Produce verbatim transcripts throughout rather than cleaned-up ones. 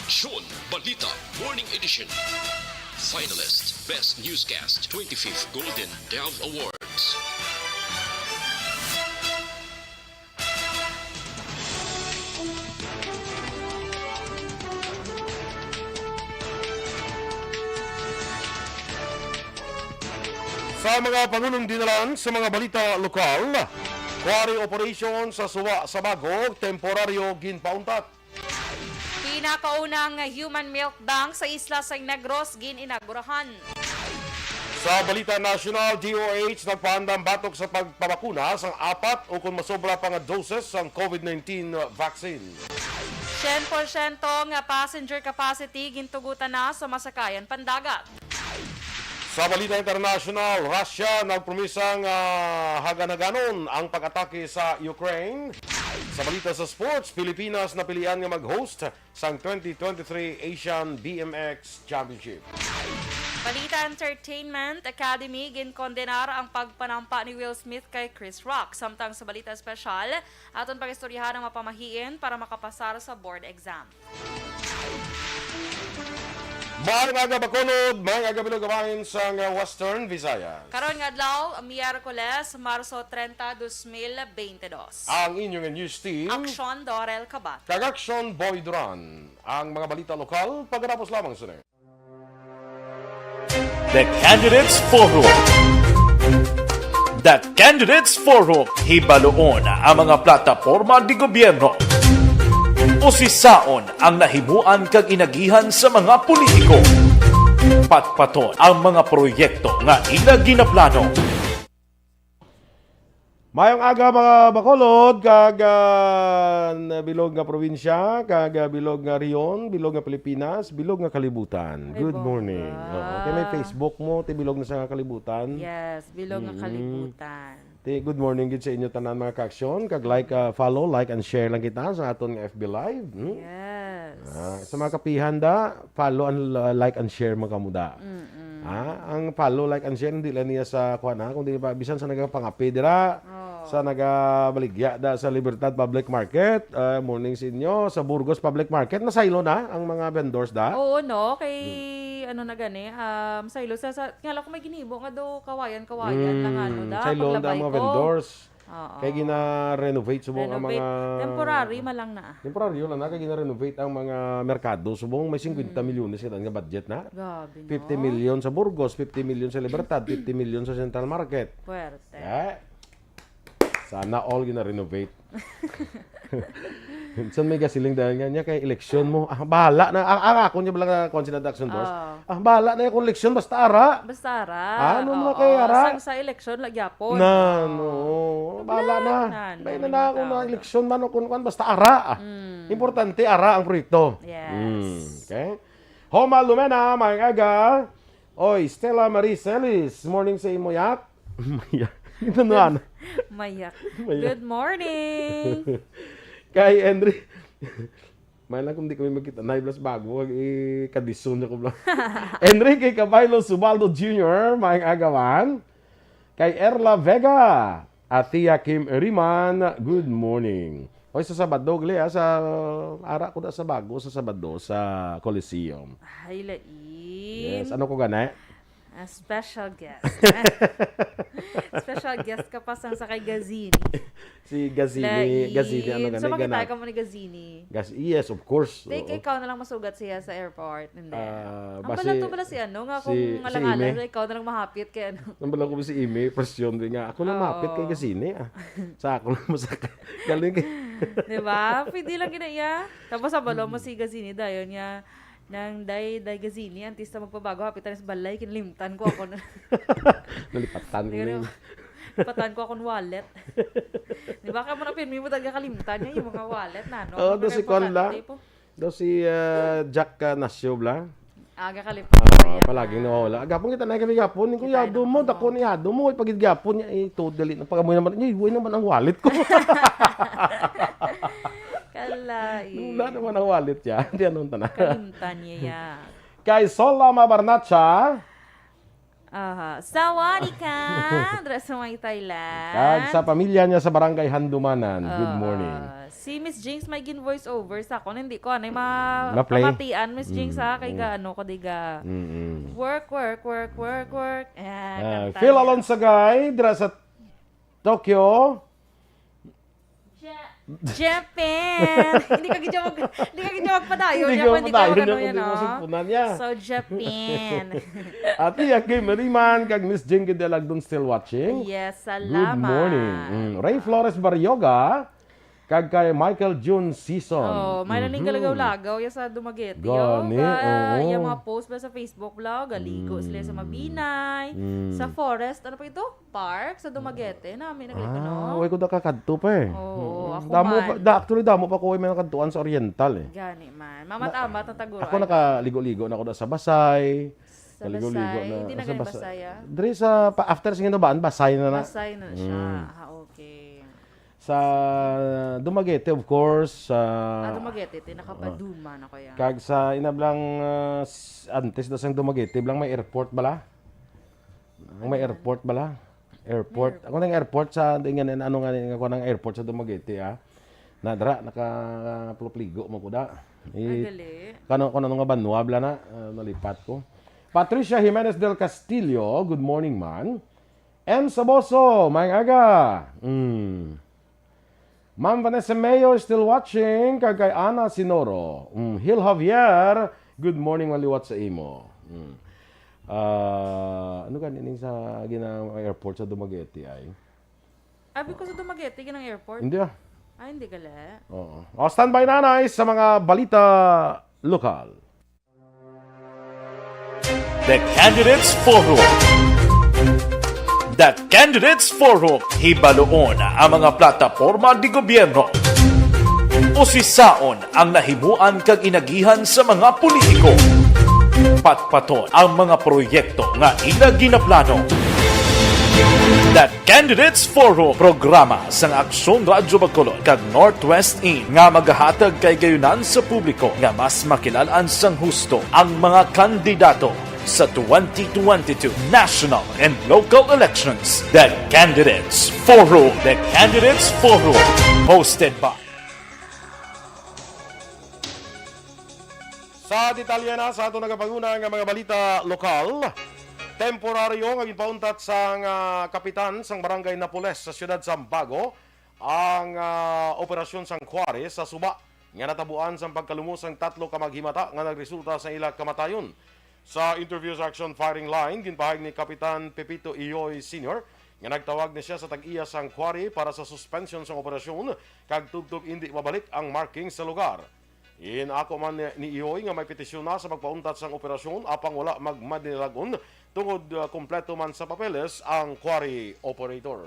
Aksyon Balita Morning Edition. Finalist, Best Newscast, twenty-fifth Golden Dove Awards. Sa mga pangunong dinalan sa mga balita lokal, quarry operation sa Suwa, Sabagog, temporaryo ginpauntat. Pinakaunang human milk bank sa isla sang Negros gin-inaugurahan. Sa balita nasyonal, D O H nagpaandam batok sa pagpabakuna sang apat ukon masobra pa nga doses sang COVID nineteen vaccine. Syen porsyento nga passenger capacity gintugutan na sa masakayan pandagat. Sa balita internasyonal, Russia nagpromisa nga haganhaganon ang pag-atake sa Ukraine. Sa balita sa sports, Pilipinas napilian nga mag-host sang twenty twenty-three Asian B M X Championship. Balita entertainment, Academy ginkondenar ang pagpanampa ni Will Smith kay Chris Rock. Samtang sa balita espesyal, aton pag-istoryahan ang mapamahiin para makapasar sa board exam. Maayong aga, Bacolod. Maayong aga, bilog nga bahin sang Western Visayas. Karon nga adlaw, Miyerkules, Marso treinta, dos mil beintidos. Ang inyong news team, Aksyon Dorel Kabat. Kag Aksyon Boy Duran. Ang mga balita lokal, pagkatapos lamang sini. The Candidates Forum. The Candidates Forum, hibaluon ang mga plataporma de gobyerno. Usisaon ang nahimuan kag inagihan sa mga politiko. Patpaton ang mga proyekto nga ila ginaplano. Mayong aga, mga Bacolod, kag, ah, bilog nga probinsya, kag, ah, bilog nga rehiyon, bilog nga Pilipinas, bilog nga kalibutan. Ay, good morning. Oo, kay may bongga. Facebook mo, ti bilog na sa kalibutan. Yes, bilog nga Mm. kalibutan. Ti, good morning gid sa inyo tanan, mga kaaksyon. Kag like, ah, follow, like and share lang kita sa aton nga F B Live. Hmm? Yes. Ah, sa mga kapihan da, follow and, ah, like and share man kamo da. Mm-mm. Ah, ang follow, like and share, hindi lang niya sa kuan, ha, kundi pa, bisan sa nagapangape dira, Oh. sa nagabaligya da sa Libertad Public Market, ah, morning sa inyo, sa Burgos Public Market, nasaylo na ang mga vendors da. Oo, no? Kay, Hmm. ano na gani, um, saylo sa, sa, nga lang kung may ginibo nga daw kawayan-kawayan lang, ano, Mm, da, saylo na ang paglabay mga ko. vendors. Oo. Kay gina-renovate subong ang Renovate. mga Temporary man lang na. Temporaryo lang na, kay gina-renovate ang mga merkado. Subong may cincuenta Mm. milyones kita nga budget na. Grabe, no? Fifty million sa Burgos, fifty million sa Libertad, fifty million sa Central Market. Puwerte. Eh, sana all gina-renovate. Minsan may gasiling dahil nga niya kay eleksyon mo. Ah, bahala na. Ang, ang ako niya bala nga kung sila Daxon Dos. Oo. Ah, bahala na yung eleksyon, basta ara. Basta ara. Ah, ano mo na Oo, kay ara? sang sa eleksyon, lagyapon. Na, Oo. no. Bahala na. Na, na, Bay na na, na, na, kung na, na. eleksyon man o kung kwan, basta ara. Ah. Mm. Importante, ara ang proyekto. Yes. Mm, okay. Homa Lumena, maayong aga. Oy, Stella Marie Celis, morning sa imo, yak. Mayak. Ito na, ano? Mayak. Mayak. Good morning. Kay Henry, may lang kung di kami magkita. Nay, plus bago, mag-, i-, kadison niya ko bla. Enrique Cabaylo Subaldo Junior, maayong aga man. Kay Erla Vega, Atia Kim Eriman, good morning. Oy, sa Sabado, gali, ah, sa, ara ko na sa bago, sa Sabado, sa Coliseum. Ay, lain. Yes, ano ko gani? A special guest. Special guest ka pa sang sa kay Gazini. Si Gazini, Lain. Gazini, ano gani, So, makita gana? ka mo ni Gazini. Gas-, yes, of course. Di, Oo. ikaw na lang masugat siya sa airport. Hindi. Ah, Ang basi, bala to bala si ano, nga si, kung si alang-alang, Ime. ikaw na lang mahapit kay ano. Ang bala ko si Ime, presyon din nga. Ako na Oo. mahapit kay Gazini, ah. Sa ako na masakit. Galing kay Di ba? Pwede lang gina iya. Tapos ang balo mo si Gazini, dayon niya, Nang day, day Gazini, antista magpabago, hapit na sa balay, kinalimtan ko ako na. Nalipatan ko Di na ko yun. na, lipatan ko akong wallet. Di ba? Kaya mo na pirmi mo talaga kalimtan niya, yung mga wallet na, no? Oo, Mga doon si Kwan la. importante po. Doon si, ah, Jack, ah, Nasyo, bla. Aga kalimtan Ah, ko, palaging yeah. nawawala. Agapon kita na kami gapon. Ni Kita Kuya Ado mo, na dako po. ni Ado mo, ipagid gapon niya, eh, totally. Napagamoy naman, niya, iway naman ang wallet ko. Kalain. Wala naman ang wallet niya. Hindi, anong tana? Kalimtan niya, ya. Kay Sola Mabarnacha. Aha. Sawadika! Dra sa may Thailand. Kag sa pamilya niya sa Barangay Handumanan, good Ah, morning. Si Miss Jinx may gin voice over sa akon. Hindi ko, ano, yung mga Na-play? Pamatian, Miss Jinx, Mm, ha? Kay mm. Ga, ano ko, di ga. Mm-mm. Work, work, work, work, work. Ah, Ah, kanta Phil niya. Alonsagay, dra sa Tokyo. Ja-, Japan! Hindi ka gid mag-, hindi ka gid magpadayon. Hindi Yan ka ko, hindi ko padayon, magano yan, hindi ko oh. Sugpunan niya. So, Japan. Ate, Yagay Mariman, kag Miss Jinky Delagdon still watching. Yes, Good salamat. morning. Mm. Ray Flores Barrioga, kag kay Michael June Season. Oh, may Mhm. nalingalagaw-lagaw ya sa Dumaguete. Gani, Yoga, oo. Yung mga post ba sa Facebook, bla, galigo Mm. sila sa Mabinay, Mm. sa forest, ano pa ito? Park sa Dumaguete, na may nagaligo, Ah, no? Way ko nakakadto pa eh. Oo, Mm. ako Damo man. pa, da, actually, damo pa ko may nakadtuan sa Oriental eh. Gani man. Mamat-amat ang Taguro, Ako ay. nakaligo-ligo na ako na sa Basay. Sa Naligo-ligo Basay. na Hindi na sa gani Basay. Basay, ah? Diri sa, pa, after sa Ginobaan, Basay na na. Basay na siya. Mm. Ah, okay. Sa Dumaguete, of course, sa Ah, Dumaguete, ti, nakapaduma na ko yan. Kag sa inablang, ah, s-, antes na sang Dumaguete, blang may airport bala? Ang may Ano yan? airport bala? Airport. May Ako nang airport sa, di nga, ano nga, nga, ako nang airport sa Dumaguete, ah. Nadra, nakapligo mo ko da. Ay, Eh, gali. kano, kano nga banwa bala na, ah, nalipat ko. Patricia Jimenez del Castillo, good morning, man. M Saboso, maayong aga. Mm. Ma'am Vanessa Mayo is still watching, kag kay Ana Sinoro. Mm, Hil Javier, good morning, maliwat sa imo. Mm. Ah, ano gani ning sa gina-, airport sa Dumaguete ay? Abi ko sa Dumaguete, ginang airport. Hindi ah. Ah, hindi gali. Oo. O, standby, nanay, sa mga balita lokal. The Candidates Forum. The Candidates Forum, hibaluon ang mga plataporma di gobyerno. Usisaon ang nahimuan kag inagihan sa mga politiko. Patpaton ang mga proyekto nga ila ginaplano. The Candidates Forum, programa sang Aksyon Radyo Bacolod kag Northwest In nga magahatag kay gayunan sa publiko nga mas makilalan sang husto ang mga kandidato sa twenty twenty-two national and local elections. The Candidates Forum. The Candidates Forum. Hosted by Sa detalye na sa aton nagapanguna nga mga balita lokal, temporaryo nga ginpauntat sang, ah, kapitan sang Barangay Napoles sa siyudad sa Bago ang, ah, operasyon sang Quarry sa suba nga natabuan sang pagkalumo sang tatlo ka maghimata nga nagresulta sa ila kamatayon. Sa interview sa Action Firing Line, ginpahayag ni Kapitan Pepito Iyoy Senior nga nagtawag na siya sa tag-iya sang Quarry para sa suspension sang operasyon kag tubtob indi mabalik ang marking sa lugar. Inako man ni, ni Iyoy nga may petisyon na sa pagpauntat sang operasyon apang wala magmadinalag-on tungod, ah, kompleto man sa papeles ang quarry operator.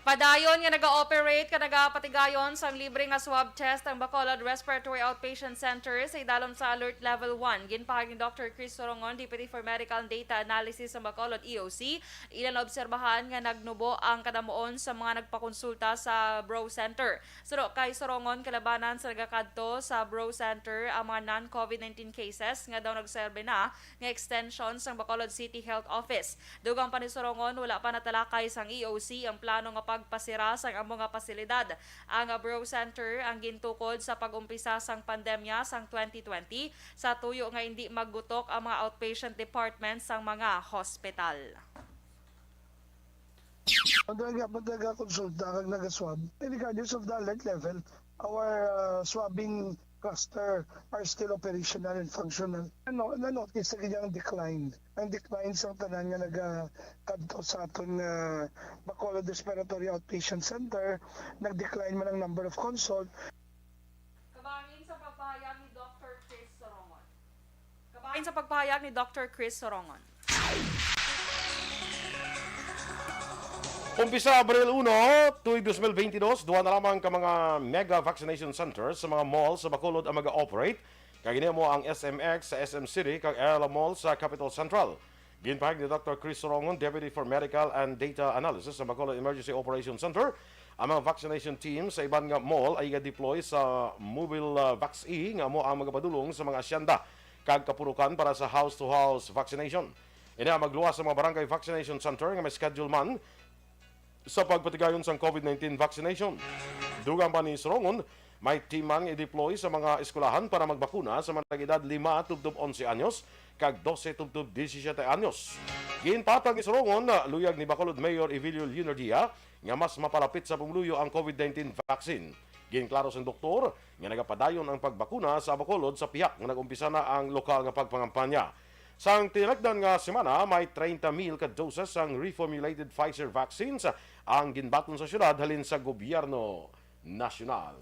Padayon nga naga-operate ka nagapatigayon sang libre nga swab test ang Bacolod Respiratory Outpatient Center sa idalom sa Alert Level one. Ginpahayag ni Doctor Chris Sorongon, Deputy for Medical and Data Analysis sa Bacolod E O C, ila naobserbahan nga nagnubo ang kadamuon sa mga nagpakonsulta sa Bro Center. Suno kay Sorongon, kalabanan sa nagakadto sa Bro Center ang mga non-COVID nineteen cases nga daw nagserbe na nga extension sang Bacolod City Health Office. Dugang pa ni Sorongon, wala pa natalakay sang E O C ang plano nga pagpasira sang amo nga pasilidad. Ang Bro Center ang gintukod sa pag-umpisa sang pandemya sang twenty twenty, sa tuyo nga indi maggutok ang mga outpatient department sang mga hospital. Ang talaga, ang talaga konsulta kag naga-swab, regardless of the alert level, our, uh, swabbing cluster are still operational and functional. Ano, na-notice sa ganyang decline. Ang decline sa tanan nga naga-, kadto sa aton nga Bacolod Respiratory Outpatient Center, nag-decline man ang number of consult. Kabahin sa pagpahayag ni Doctor Chris Sorongon. Kabahin sa pagpahayag ni Doctor Chris Sorongon. Umpisa Abril uno, tuig dos mil bentidós, duha na lamang ka mga mega vaccination centers sa mga mall sa Bacolod ang mag-ooperate. Kag ini amo ang S M X sa S M City kag Ayala Mall sa Capital Central. Ginpahayag ni Doctor Chris Sorongon, Deputy for Medical and Data Analysis sa Bacolod Emergency Operation Center, ang mga vaccination team sa iban nga mall ay iga-deploy sa mobile, ah, vax-e nga amo ang magapadulong sa mga asyenda kag kapurukan para sa house-to-house vaccination. Ini ang magluwas sa mga barangay vaccination center nga may schedule man sa pagpatigayon sang COVID nineteen vaccination. Dugang pa ni Sorongon, may team man nga i-deploy sa mga eskwelahan para magbakuna sa mga nag-edad lima tubtob onse anyos kag dose tubtob disisiete anyos. Ginpatag ni Sorongon, luyag ni Bacolod Mayor Evelio Leonardia nga mas mapalapit sa pumuluyo ang COVID nineteen vaccine. Ginklaro sang doktor nga nagapadayon ang pagbakuna sa Bacolod sa pihak nga nag-umpisa na ang lokal nga pagpangampanya. Sang tinalagdan nga semana, may treinta mil ka doses sang reformulated Pfizer vaccines ang ginbaton sa syudad halin sa gobyerno nasyonal.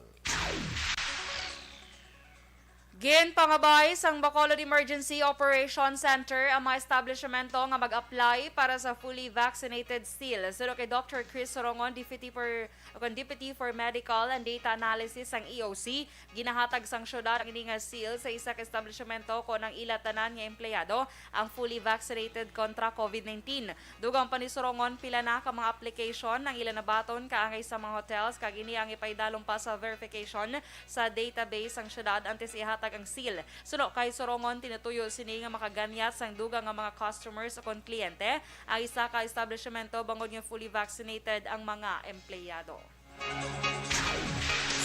Ginpangabay sang Bacolod Emergency Operation Center ang mga establishmento nga mag-apply para sa fully vaccinated seal. Suno kay Doctor Chris Sorongon, Deputy for, o kon Deputy for Medical and Data Analysis sang E O C, ginahatag sang syudad ang ini nga seal sa isa ka establishmento kon ang ila tanan nga empleyado ang fully vaccinated kontra COVID nineteen. Dugang pa ni Sorongon, pila na ka mga application ang ila nabaton kaangay sa mga hotels, kag ini ang ipaidalom pa sa verification sa database sang syudad antes ihatag ang seal. Suno kay Sorongon, tinutuyo sini nga makaganyat sang dugang nga mga customers o kon kliyente ang isa ka establishmento bangod nga fully vaccinated ang mga empleyado.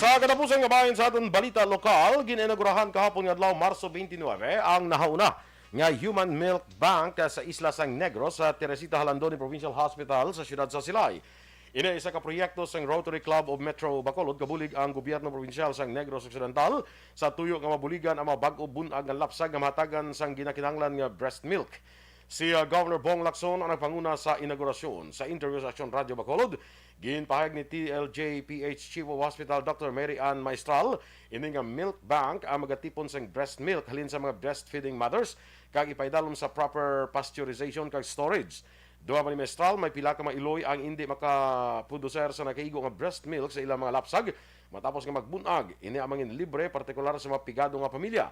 Sa katapusan nga bahin sa aton balita lokal, gin-inaugurahan kahapon nga adlaw, Marso twenty-nine, ang nahauna nga Human Milk Bank sa isla sang Negros, sa Teresita Jalandoni Provincial Hospital sa siyudad sa Silay. Ini isa ka proyekto sang Rotary Club of Metro Bacolod, kabulig ang gobyerno probinsyal sang Negros Occidental, sa tuyo nga mabuligan ang mga bag-o bunag nga lapsag nga mahatagan sang ginakinahanglan nga breast milk. Si, ah, Governor Bong Lacson ang nagpanguna sa inaugurasyon. Sa interview sa Aksyon Radyo Bacolod, ginpahayag ni T L J P H Chief of Hospital Doctor Mary Ann Maestral, ini nga milk bank ang magatipon sang breast milk halin sa mga breastfeeding mothers kag ipaidalom sa proper pasteurization kag storage. Dugang pa ni Maestral, may pila ka mga iloy ang indi makaproduser sa nakaigo nga breast milk sa ilang mga lapsag matapos nga magbunag. Ini ang mangin libre, partikular sa mga pigado nga pamilya.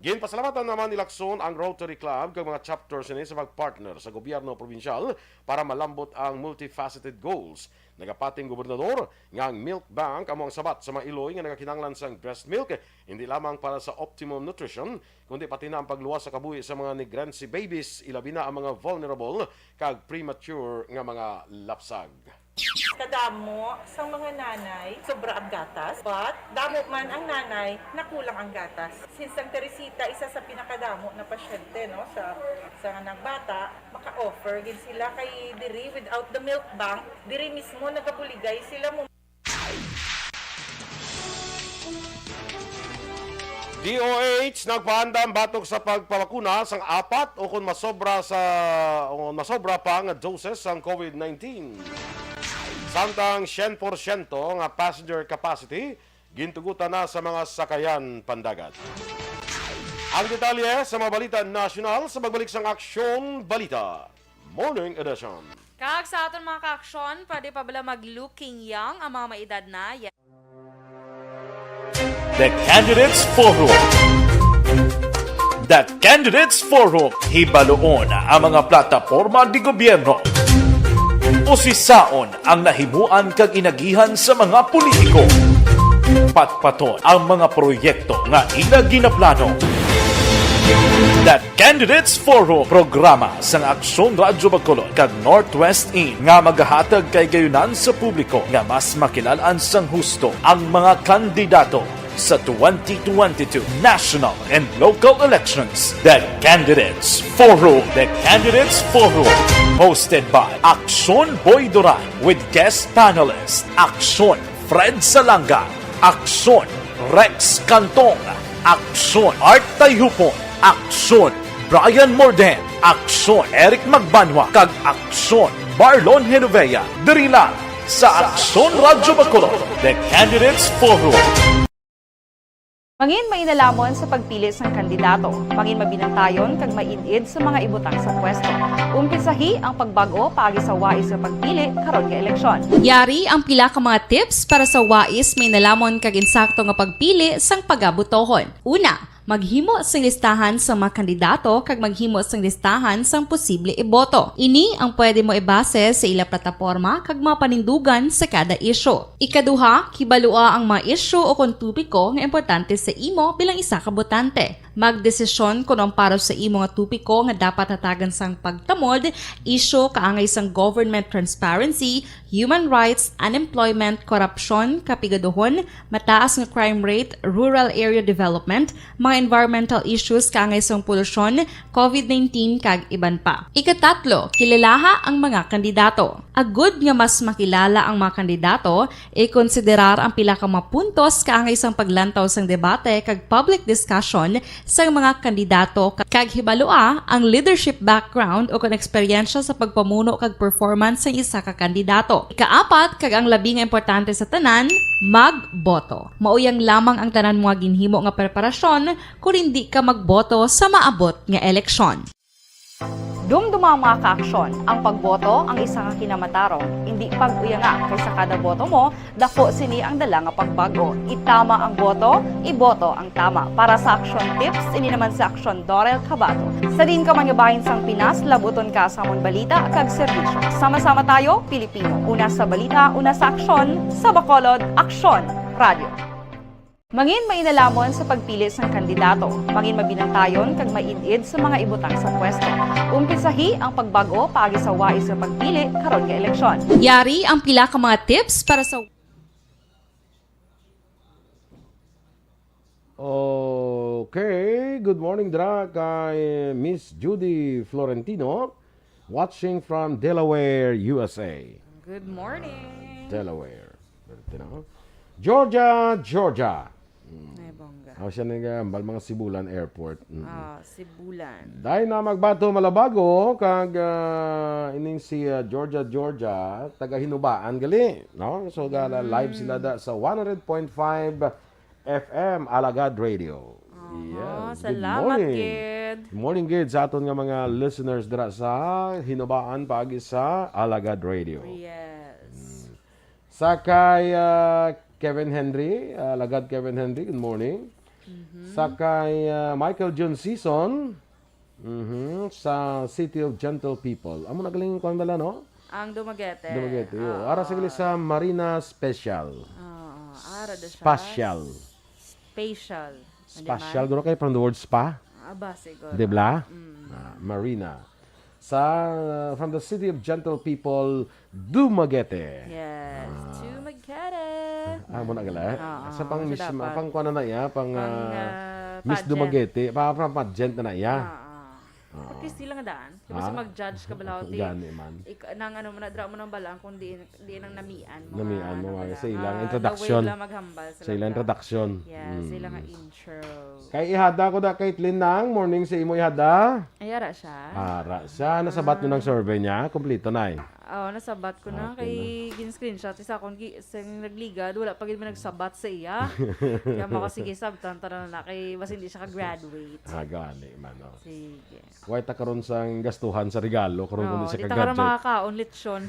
Ginpasalamatan naman ni Lacson ang Rotary Club kag mga chapter sini sa pag-partner sa gobyerno probinsyal para malambot ang multifaceted goals. Nagapati ang gobernador nga ang milk bank amo ang sabat sa mga iloy nga nagakinahanglan sang breast milk, hindi lamang para sa optimum nutrition, kundi pati na ang pagluwas sa kabuhi sa mga negrency babies, ilabi na ang mga vulnerable kag premature nga mga lapsag. Kadamo sang mga nanay, sobra ang gatas, but damo man ang nanay na kulang ang gatas. Since ang Teresita, isa sa pinakadamo na pasyente, no, sa, sa nagbata, maka-offer gid sila kay diri, without the milk bank, diri mismo nagabuligay sila mo. D O H nagpaandam batok sa pagpabakuna sang apat o kon masobra sa, o masobra pa nga doses sang COVID nineteen. Samtang syen porsyento nga passenger capacity gintugutan na sa mga sakayan pandagat. Ang detalye sa mga balita nasyonal sa pagbalik sang Aksyon Balita Morning Edition. Kag sa aton mga kaaksyon, pwede pa bala mag-looking young ang mga may edad na? The Candidates Forum. The Candidates Forum, hibaluon ang mga plataporma di gobyerno. Usisaon ang nahimuan kag inagihan sa mga politiko. Patpaton ang mga proyekto nga ila ginaplano. The Candidates Forum, programa sang Aksyon Radyo Bacolod kag Northwest In nga magahatag kay gayunan sa publiko nga mas makilal-an sang husto ang mga kandidato sa twenty twenty-two national and local elections. The Candidates Forum. The Candidates Forum, hosted by Aksyon Boy Duran with guest panelist Aksyon Fred Salanga, Aksyon Rex Cantong, Aksyon Art Tayhupon, Aksyon Brian Morden, Aksyon Eric Magbanwa, kag Aksyon Marlon Genovea. Diri lang sa Aksyon Radyo Bacolod, The Candidates Forum. Mangin mainalomon sa pagpili sang kandidato. Mangin mabinantayon kag maid-id sa mga ibutang sa pwesto. Umpisahi ang pagbag-o paagi sa wais nga pagpili karon nga eleksyon. Yari ang pila ka mga tips para sa wais mainalomon kag insakto nga pagpili sang pagabotohon. Una, Maghimo sing listahan sang mga kandidato kag maghimo sing listahan sang posible iboto. Ini ang pwede mo ibase sa ila plataporma kag mga panindugan sa kada isyu. Ikaduha, kibalua ang mga isyu o kon topiko nga importante sa imo bilang isa ka botante. Magdesisyon kon ang para sa imo nga topiko nga dapat hatagan sang pagtamod, isyu kaangay sang government transparency, human rights, unemployment, korupsyon, kapigaduhon, mataas nga crime rate, rural area development, mga environmental issues kaangay sang polusyon, covid nineteen, kag iban pa. Ikatatlo, kilalaha ang mga kandidato. Agud nga mas makilala ang mga kandidato, ikonsiderar ang pila ka mga puntos kaangay sang paglantaw sang debate kag public discussion sang mga kandidato ka-, kag hibalua ang leadership background o kon eksperyensya sa pagpamuno kag performance sang isa ka kandidato. Ikaapat, kag ang labi nga importante sa tanan, magboto. Mao yang lamang ang tanan mo nga ginhimo nga preparasyon kon hindi ka magboto sa maabot nga eleksyon. Dumduma ang mga kaaksyon. Ang pagboto ang isa ka kinamatarong. Hindi pag-uyanga, kay sa kada boto mo, dako sini ang dala nga pagbago. Itama ang boto, iboto ang tama. Para sa Aksyon Tips, ini naman si Aksyon Dorel Cabato. Sa diin ka man nga bahin sang Pinas, labuton ka sa amon balita kag serbisyo. Sama-sama tayo, Pilipino. Una sa balita, una sa aksyon, sa Bacolod, Aksyon Radio. Mangin mainalamon sa pagpili sang kandidato. Mangin mabinantayon kag maid-id sa mga ibutang sa pwesto. Umpisahi ang pagbag-o paagi sa wais nga pagpili karon nga eleksyon. Yari ang pila ka mga tips para sa Okay, good morning dira kay Miss Judy Florentino, watching from Delaware, U S A. Good morning. Delaware. Florentino. Georgia, Georgia. Ay, bongga. Ako siya nagambal mga Sibulan Airport. Mm. Ah, Sibulan. Dahil na magbato malabago, kag ah, ining si ah, Georgia, Georgia, taga Hinubaan gali, no? So, gala live sila da sa one hundred point five F M, Alagad Radio. Aha, yes. Good salamat, morning. Gid. Good morning, gid, sa aton nga mga listeners dira sa Hinubaan, paagi sa Alagad Radio. Yes. Mm. Sa kay ah, Kevin Henry, ah, Alagad Kevin Henry, good morning. Mhm. Sa kay ah, Michael John Season, mhm, sa City of Gentle People. Amo na galing kuan bala, no? Ang Dumaguete. Dumaguete, oo. Ah. Ara sa gali sa Marina Special. Oo, ara da siya. Spatial. Spatial. Spatial, guro kay from the word spa. Ah, ba, siguro. Di bla? Mm. Ah, Marina. Sa, from the City of Gentle People, Dumaguete. Yes, ah. Dumaguete. Ah, mo na gala? Oo, sa pang siya Miss, dapat. Pang kuan na iya, pang, pang, ah, ah, Miss pageant. Dumaguete, pa, pa, pageant na iya. Oo. Oo. At least sila nga daan. Di ba? Ah. Sa mag-judge ka bala, ti-, gani man. Ik-, nang ano mo na, dra mo nang balaan kung di, di nang namian mo. Namian nga, mo, ano nga, bala, sa ilang nga, introduction. The way bala maghambal sila. Sa ilang bala. Introduction. Yeah, mm. Sa ilang nga intro. Kay ihada ko da kay Tlin nang morning sa imo ihada. Ay, ara siya. Ara siya. Nasabat mo ng survey niya? Kompleto na eh. Oo, nasabat ko na. Okay kay na. Gin-screenshot sa akon gi-, sa nagligad, wala pa gid may nagsabat sa iya. Kaya mo ko, sige, sabtan ta na na kay basta hindi siya ka-graduate. Ah, gani man, oh. Sige. Way ta karon sang gastuhan sa regalo, karon kundi sa ka-gadget. Oo, di ta karon makakaon lechon.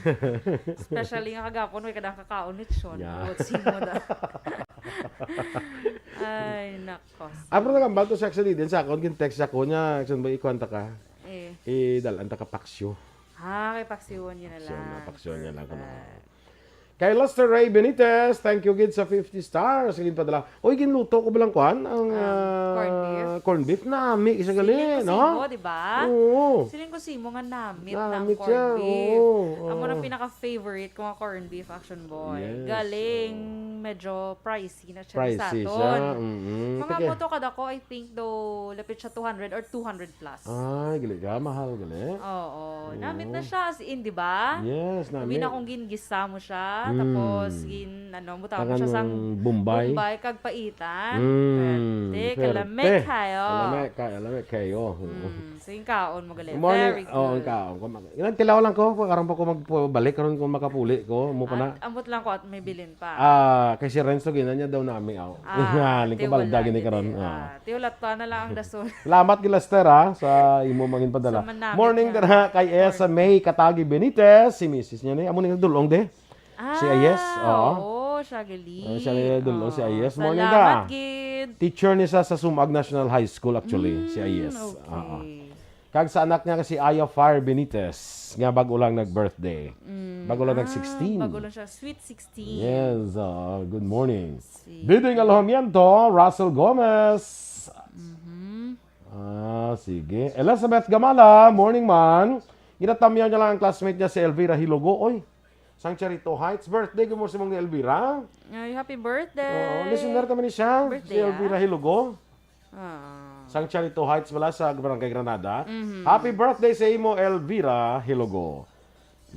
Especially nga kagapon, way ka dang kakaon lechon. Yeah. What's mo da? Ay, nako. Ah, pero nagambal to siya actually din sa akon, gin-text siya ko niya, "Saan ba ikuan ta ka?" Eh. Idal-an ta ka paksyo. Ah, kay paksiwon yun na lang. Paksyo na, paksyo niya lang kuno. Perfect. Kay Lester Ray Benitez, thank you gid sa fifty stars. Sige, padala. Oy, ginluto ko ba lang kuan? Ang, ah, corned beef. Corned beef. Nami, isa gali, no? Siling ko simo, di ba? Oo. Siling ko simo nga namit na ang corned beef. Namit siya, oo, oo. Amo nang pinaka-favorite ko nga corned beef, Action Boy. Yes, galing, oo. Medyo pricey na siya sa aton. Pricey siya, mm-mm. Mga moto kada ko, I think, do, lapit siya two hundred or two hundred plus. Ay, gali ka, mahal gali. Oo, oo. Namit na siya, as in, di ba? Yes, namit. Labi na kung gin-gisa mo siya, mm, tapos gin-, ano, butang mo siya sang Bombay. Bombay, kag paitan. Mm, pwerte, pwerte. Kalami kayo. Kalami kayo, kalami kayo. Mm, so, yung kaon mo gali. Morning. Very good. Oh, ang kaon ko. Mag-, ilang tilaw lang ko, karon pa ko magbalik, karon ko makapuli ko, mo pa na. Ah, ambot lang ko at may bilin pa. Ah, kay si Renzo, gina niya daw nami, aw. Ah, tingko balda gini karon. Ah, tiwala to na lang ang dason. Salamat, Gilaster, ha, sa imo mangin padala. Sa manamit. Morning, dira kay Esa May Katagi Benitez, si misis niya ni. Amo ni nagdulong, de. Si Ayes, oo. Ah, oo, Siya gali. Ah, siya gali, dul-o, si Ayes. Morning, salamat da. Gid. Teacher ni sa, sa Sumag National High School, actually, si Ayes. Mm, okay. Ah, ah. Kag sa anak niya si Aya Fire Benitez, nga bago lang nag-birthday. Mm, bago lang ah, nag-sixteen. Bago lang siya, sweet sixteen. Yes, ah, good morning. Si Biding Alojamiento, Russell Gomez. Mhm. Ah, sige. Elizabeth Gamala, morning, man. Ginatamyaw niya lang ang classmate niya si Elvira Hilogo. Oy, sang Charito Heights. Birthday ko mo si Mong Elvira. Ay, happy birthday. Oo, listener kami ni siya. Birthday, si Elvira ah? Hilogo. Ah. Sang Charito Heights wala sa Barangay Granada. Mhm. Happy birthday sa imo, Elvira Hilogo.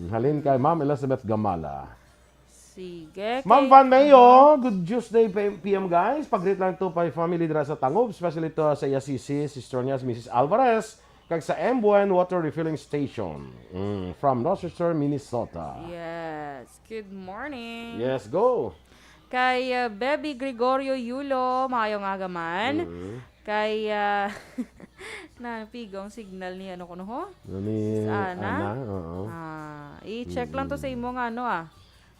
Halin kay Ma'am Elizabeth Gamala. Sige. Ma'am kay Van Mayo, good Tuesday, P M, guys. Pag-greet lang to pa family dira sa Tangob, especially to sa iya sisi, sister niya, si Missus Alvarez, kag sa M Buen Water Refilling Station. Mm, from Rochester, Minnesota. Yes. Good morning. Yes, go. Kay, uh, Baby Gregorio Yulo, maayong aga man. Mm. Kay, uh, na, pigo ang signal ni ano ko, no, ho? Ni Miss Ana? Ana, oo. Ah, i-check lang to sa imo nga ano, ah.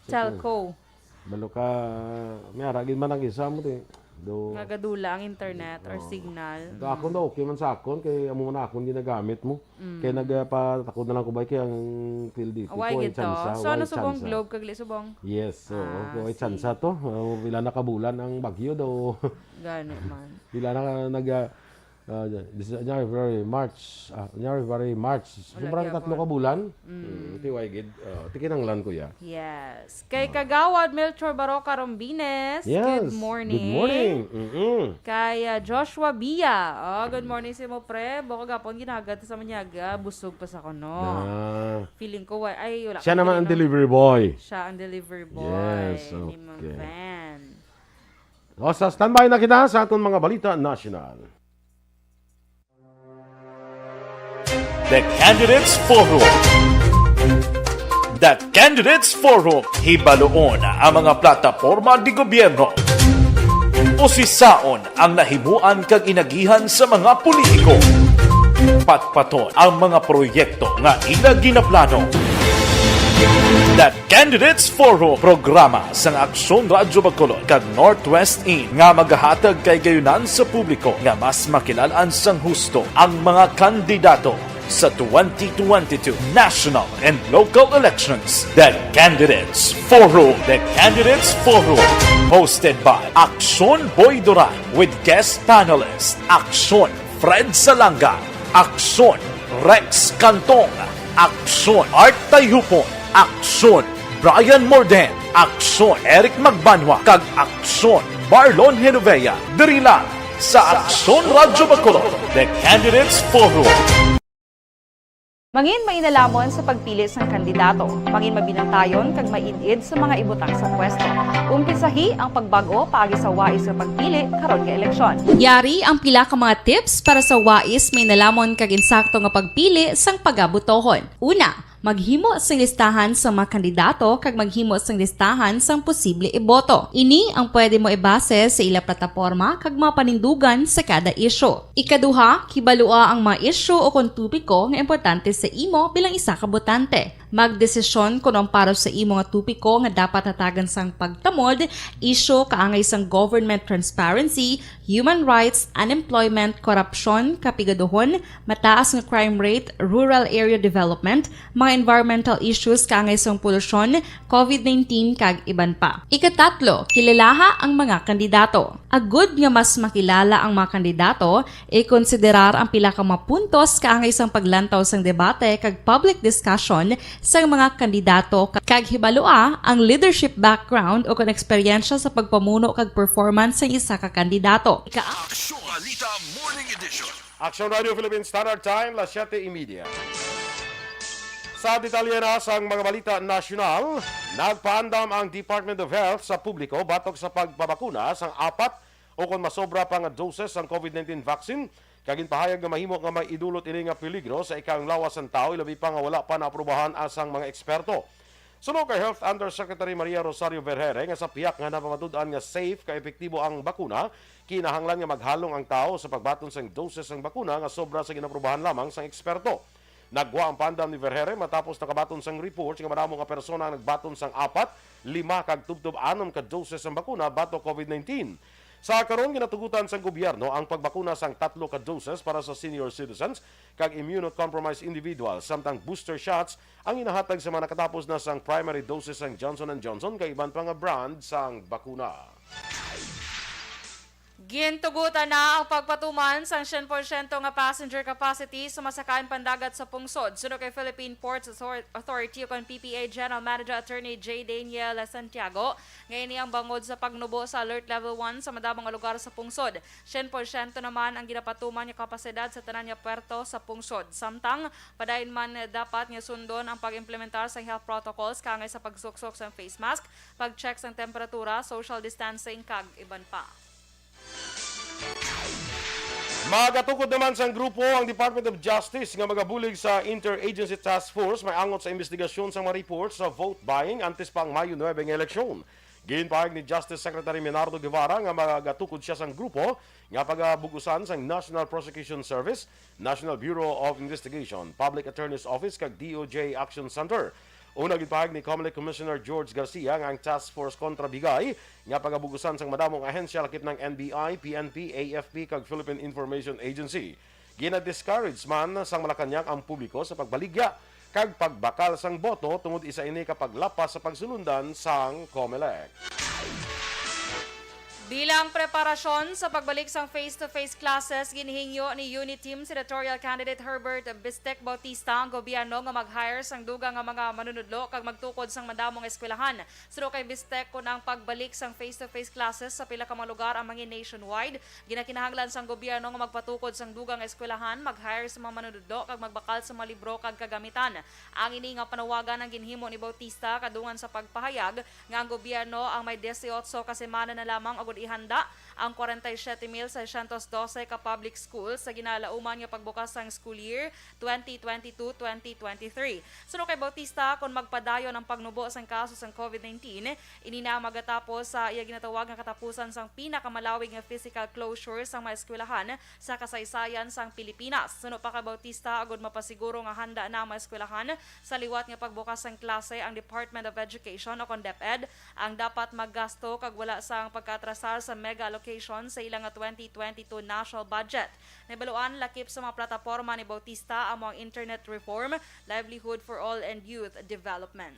Check lang. Telco. Balo ka, may ara gid man ang isa mo, te. Do. Nga gadula ang internet or signal. Oo. Do akon daw, okay man sa akon, kay amo man akon ginagamit mo. Mm. Kay nagpatakod na lang ko ba, kay ang T L D T ko, way tsansa. Away gid to. So, ano, subong Globe kag li subong? Yes, oo. Ah, sige. Way tsansa to. Oh, pila na ka bulan ang bagyo daw. Gani man. Pila na ka nag, ah, Ah, this is January, February, March. Ah, January, February, March. Wala. Sobrang tatlo ka bulan. Mm. Mm, ti way gid. Ah, ti kinahanglan, kuya. Yes. Kay Kagawad Melchor Baroca Rombines, yes, good morning. Good morning. Mm-mm. Kay, ah, Joshua Bia. Oh, good morning sa imo, pre. Buko gapon ginagat sa manyaga. Busog pa sa kuno. Ah. Feeling ko, wa-, ay, wala. Siya naman ang delivery boy. Siya ang delivery boy. Yes, okay. Ni Ma'am Van. O, sa standby na kita sa aton mga balita nasyonal. The Candidates Forum. The Candidates Forum, hibaluon ang mga plataporma di gobyerno. Usisaon ang nahimuan kag inagihan sa mga politiko. Patpaton ang mga proyekto nga ila ginaplano. The Candidates Forum, programa sang Aksyon Radyo Bacolod kag Northwest In nga magahatag kay gayunan sa publiko nga mas makilal-an sang husto ang mga kandidato sa twenty twenty-two national and local elections. The Candidates Forum. The Candidates Forum, hosted by Aksyon Boy Duran with guest panelist Aksyon Fred Salanga, Aksyon Rex Cantong, Aksyon Art Tayhupon, Aksyon Brian Morden, Aksyon Eric Magbanwa, kag Aksyon Marlon Genovea. Diri lang sa Aksyon Radyo Bacolod, The Candidates Forum. Mangin mainalomon sa pagpili sang kandidato. Mangin mabinantayon kag maid-id sa mga ibutang sa pwesto. Umpisahi ang pagbag-o paagi sa wais nga pagpili karon nga eleksyon. Yari ang pila ka mga tips para sa wais, mainalomon kag insakto nga pagpili sang pagabotohon. Una, maghimo sing listahan sa mga kandidato kag maghimo sing listahan sang posible iboto. Ini ang pwede mo ibase sa ila plataporma kag mga panindugan sa kada isyu. Ikaduha, kibalua ang mga isyu o kon topiko nga importante sa imo bilang isa ka botante. Magdesisyon kon ang para sa imo nga topiko nga dapat hatagan sang pagtamod, isyu kaangay sang government transparency, human rights, unemployment, korupsyon, kapigaduhon, mataas nga crime rate, rural area development, mga environmental issues kaangay sang polusyon, covid nineteen, kag iban pa. Ikatatlo, kilalaha ang mga kandidato. Agud nga mas makilala ang mga kandidato, ikonsiderar ang pila ka mga puntos kaangay sang paglantaw sang debate kag public discussion sang mga kandidato, ka-, kag hibalua ang leadership background o kon eksperyensya sa pagpamuno kag performance sang isa ka kandidato. Ika- Aksyon Balita Morning Edition. Aksyon Radio Philippine Standard Time, las siete y media. Sa detalye na sang mga balita nasyonal, nagpaandam ang Department of Health sa publiko batok sa pagpabakuna sang apat o kon masobra pa nga doses sang covid nineteen vaccine, kag ginpahayag nga mahimo nga may idulot ini nga peligro sa ikaang lawas sang tawo, ilabi pa nga wala pa naaprubahan sang mga eksperto. Suno kay Health Undersecretary Maria Rosario Vergeire nga sa pihak nga napamatud-an nga safe kag epektibo ang bakuna, kinahanglan nga maghalong ang tawo sa pagbaton sang doses sang bakuna nga sobra sa ginaprobahan lamang sang eksperto. Nagwa ang pandam ni Vergeire matapos nakabaton sang report nga madamo nga persona ang nagbaton sang apat, lima kag tubtob anom ka doses sang bakuna batok COVID nineteen. Sa karon, ginatugutan sang gobyerno ang pagbakuna sang tatlo ka doses para sa senior citizens kag immunocompromised individuals, samtang booster shots ang ginahatag sa mga nakatapos na sang primary doses sang Johnson and Johnson kag iban pa nga brand sang bakuna. Gintugutan na ang pagpatuman sang syen porsyento nga passenger capacity sa masakayan pandagat sa pungsod. Suno kay Philippine Ports Author-, Authority, ukon P P A General Manager Attorney J Daniel Santiago, nga ini ang bangod sa pagnubo sa Alert Level one sa madamo nga lugar sa pungsod. Syen porsyento naman ang ginapatuman nga kapasidad sa tanan nga puerto sa pungsod. Samtang, padayon man dapat nga sundon ang pag-implementar sa health protocols kaangay sa pagsuksok sa face mask, pag-check sang temperatura, social distancing, kag iban pa. Magatukod naman sang grupo ang Department of Justice nga magabulig sa Interagency Task Force may angot sa investigasyon sang mga report sa vote buying antes pa ang Mayo nuebe nga eleksyon. Ginpahayag ni Justice Secretary Menardo Guevara nga magatukod siya sang grupo nga pagabug-usan sang National Prosecution Service, National Bureau of Investigation, Public Attorney's Office kag D O J Action Center. Una, ginpahayag ni Comelec Commissioner George Garcia nga ang task force kontra bigay nga pagabug-usan sang madamo nga ahensya lakip ng N B I, P N P, A F P kag Philippine Information Agency. Gina-discourage man sang Malacañang ang publiko sa pagbaligya kag pagbakal sang boto tungod isa ini ka paglapas sa pagsulundan sang Comelec. Bilang preparasyon sa pagbalik sang face-to-face classes, ginhingyo ni Uniteam Senatorial Candidate Herbert Bistek Bautista ang gobyerno nga mag-hire sang dugang nga mga manunudlo kag magtukod sang madamo nga eskwelahan. Suno kay Bistek, kun ang pagbalik sang face-to-face classes sa pila ka mga lugar ang mangin nationwide, ginakinahanglan sang gobyerno nga magpatukod sang dugang nga eskwelahan, mag-hire sa mga manunudlo kag magbakal sa mga libro kag kagamitan. Ang ini nga panawagan ang ginhimo ni Bautista kadungan sa pagpahayag nga ang gobyerno ang may dieciocho ka semana na lamang agud ihanda ang kwarenta y siyete mil seiscientos doce ka public schools sa ginalauman nga pagbukas sang school year twenty twenty-two twenty twenty-three. Suno kay Bautista, kon magpadayon ang pagnubo sang kaso sang COVID nineteen, ini na magatapos sa iya ginatawag nga katapusan sang pinakamalawig nga physical closure sang mga eskwelahan sa kasaysayan sang Pilipinas. Suno pa kay Bautista, agud mapasiguro nga handa na ang mga eskwelahan sa liwat nga pagbukas sang klase, ang Department of Education o kon DepEd ang dapat maggasto kag wala sang pagkaatrasar sa mega allocation sa ila nga twenty twenty-two national budget. Nahibaluan, lakip sa mga plataporma ni Bautista amo ang internet reform, livelihood for all, and youth development.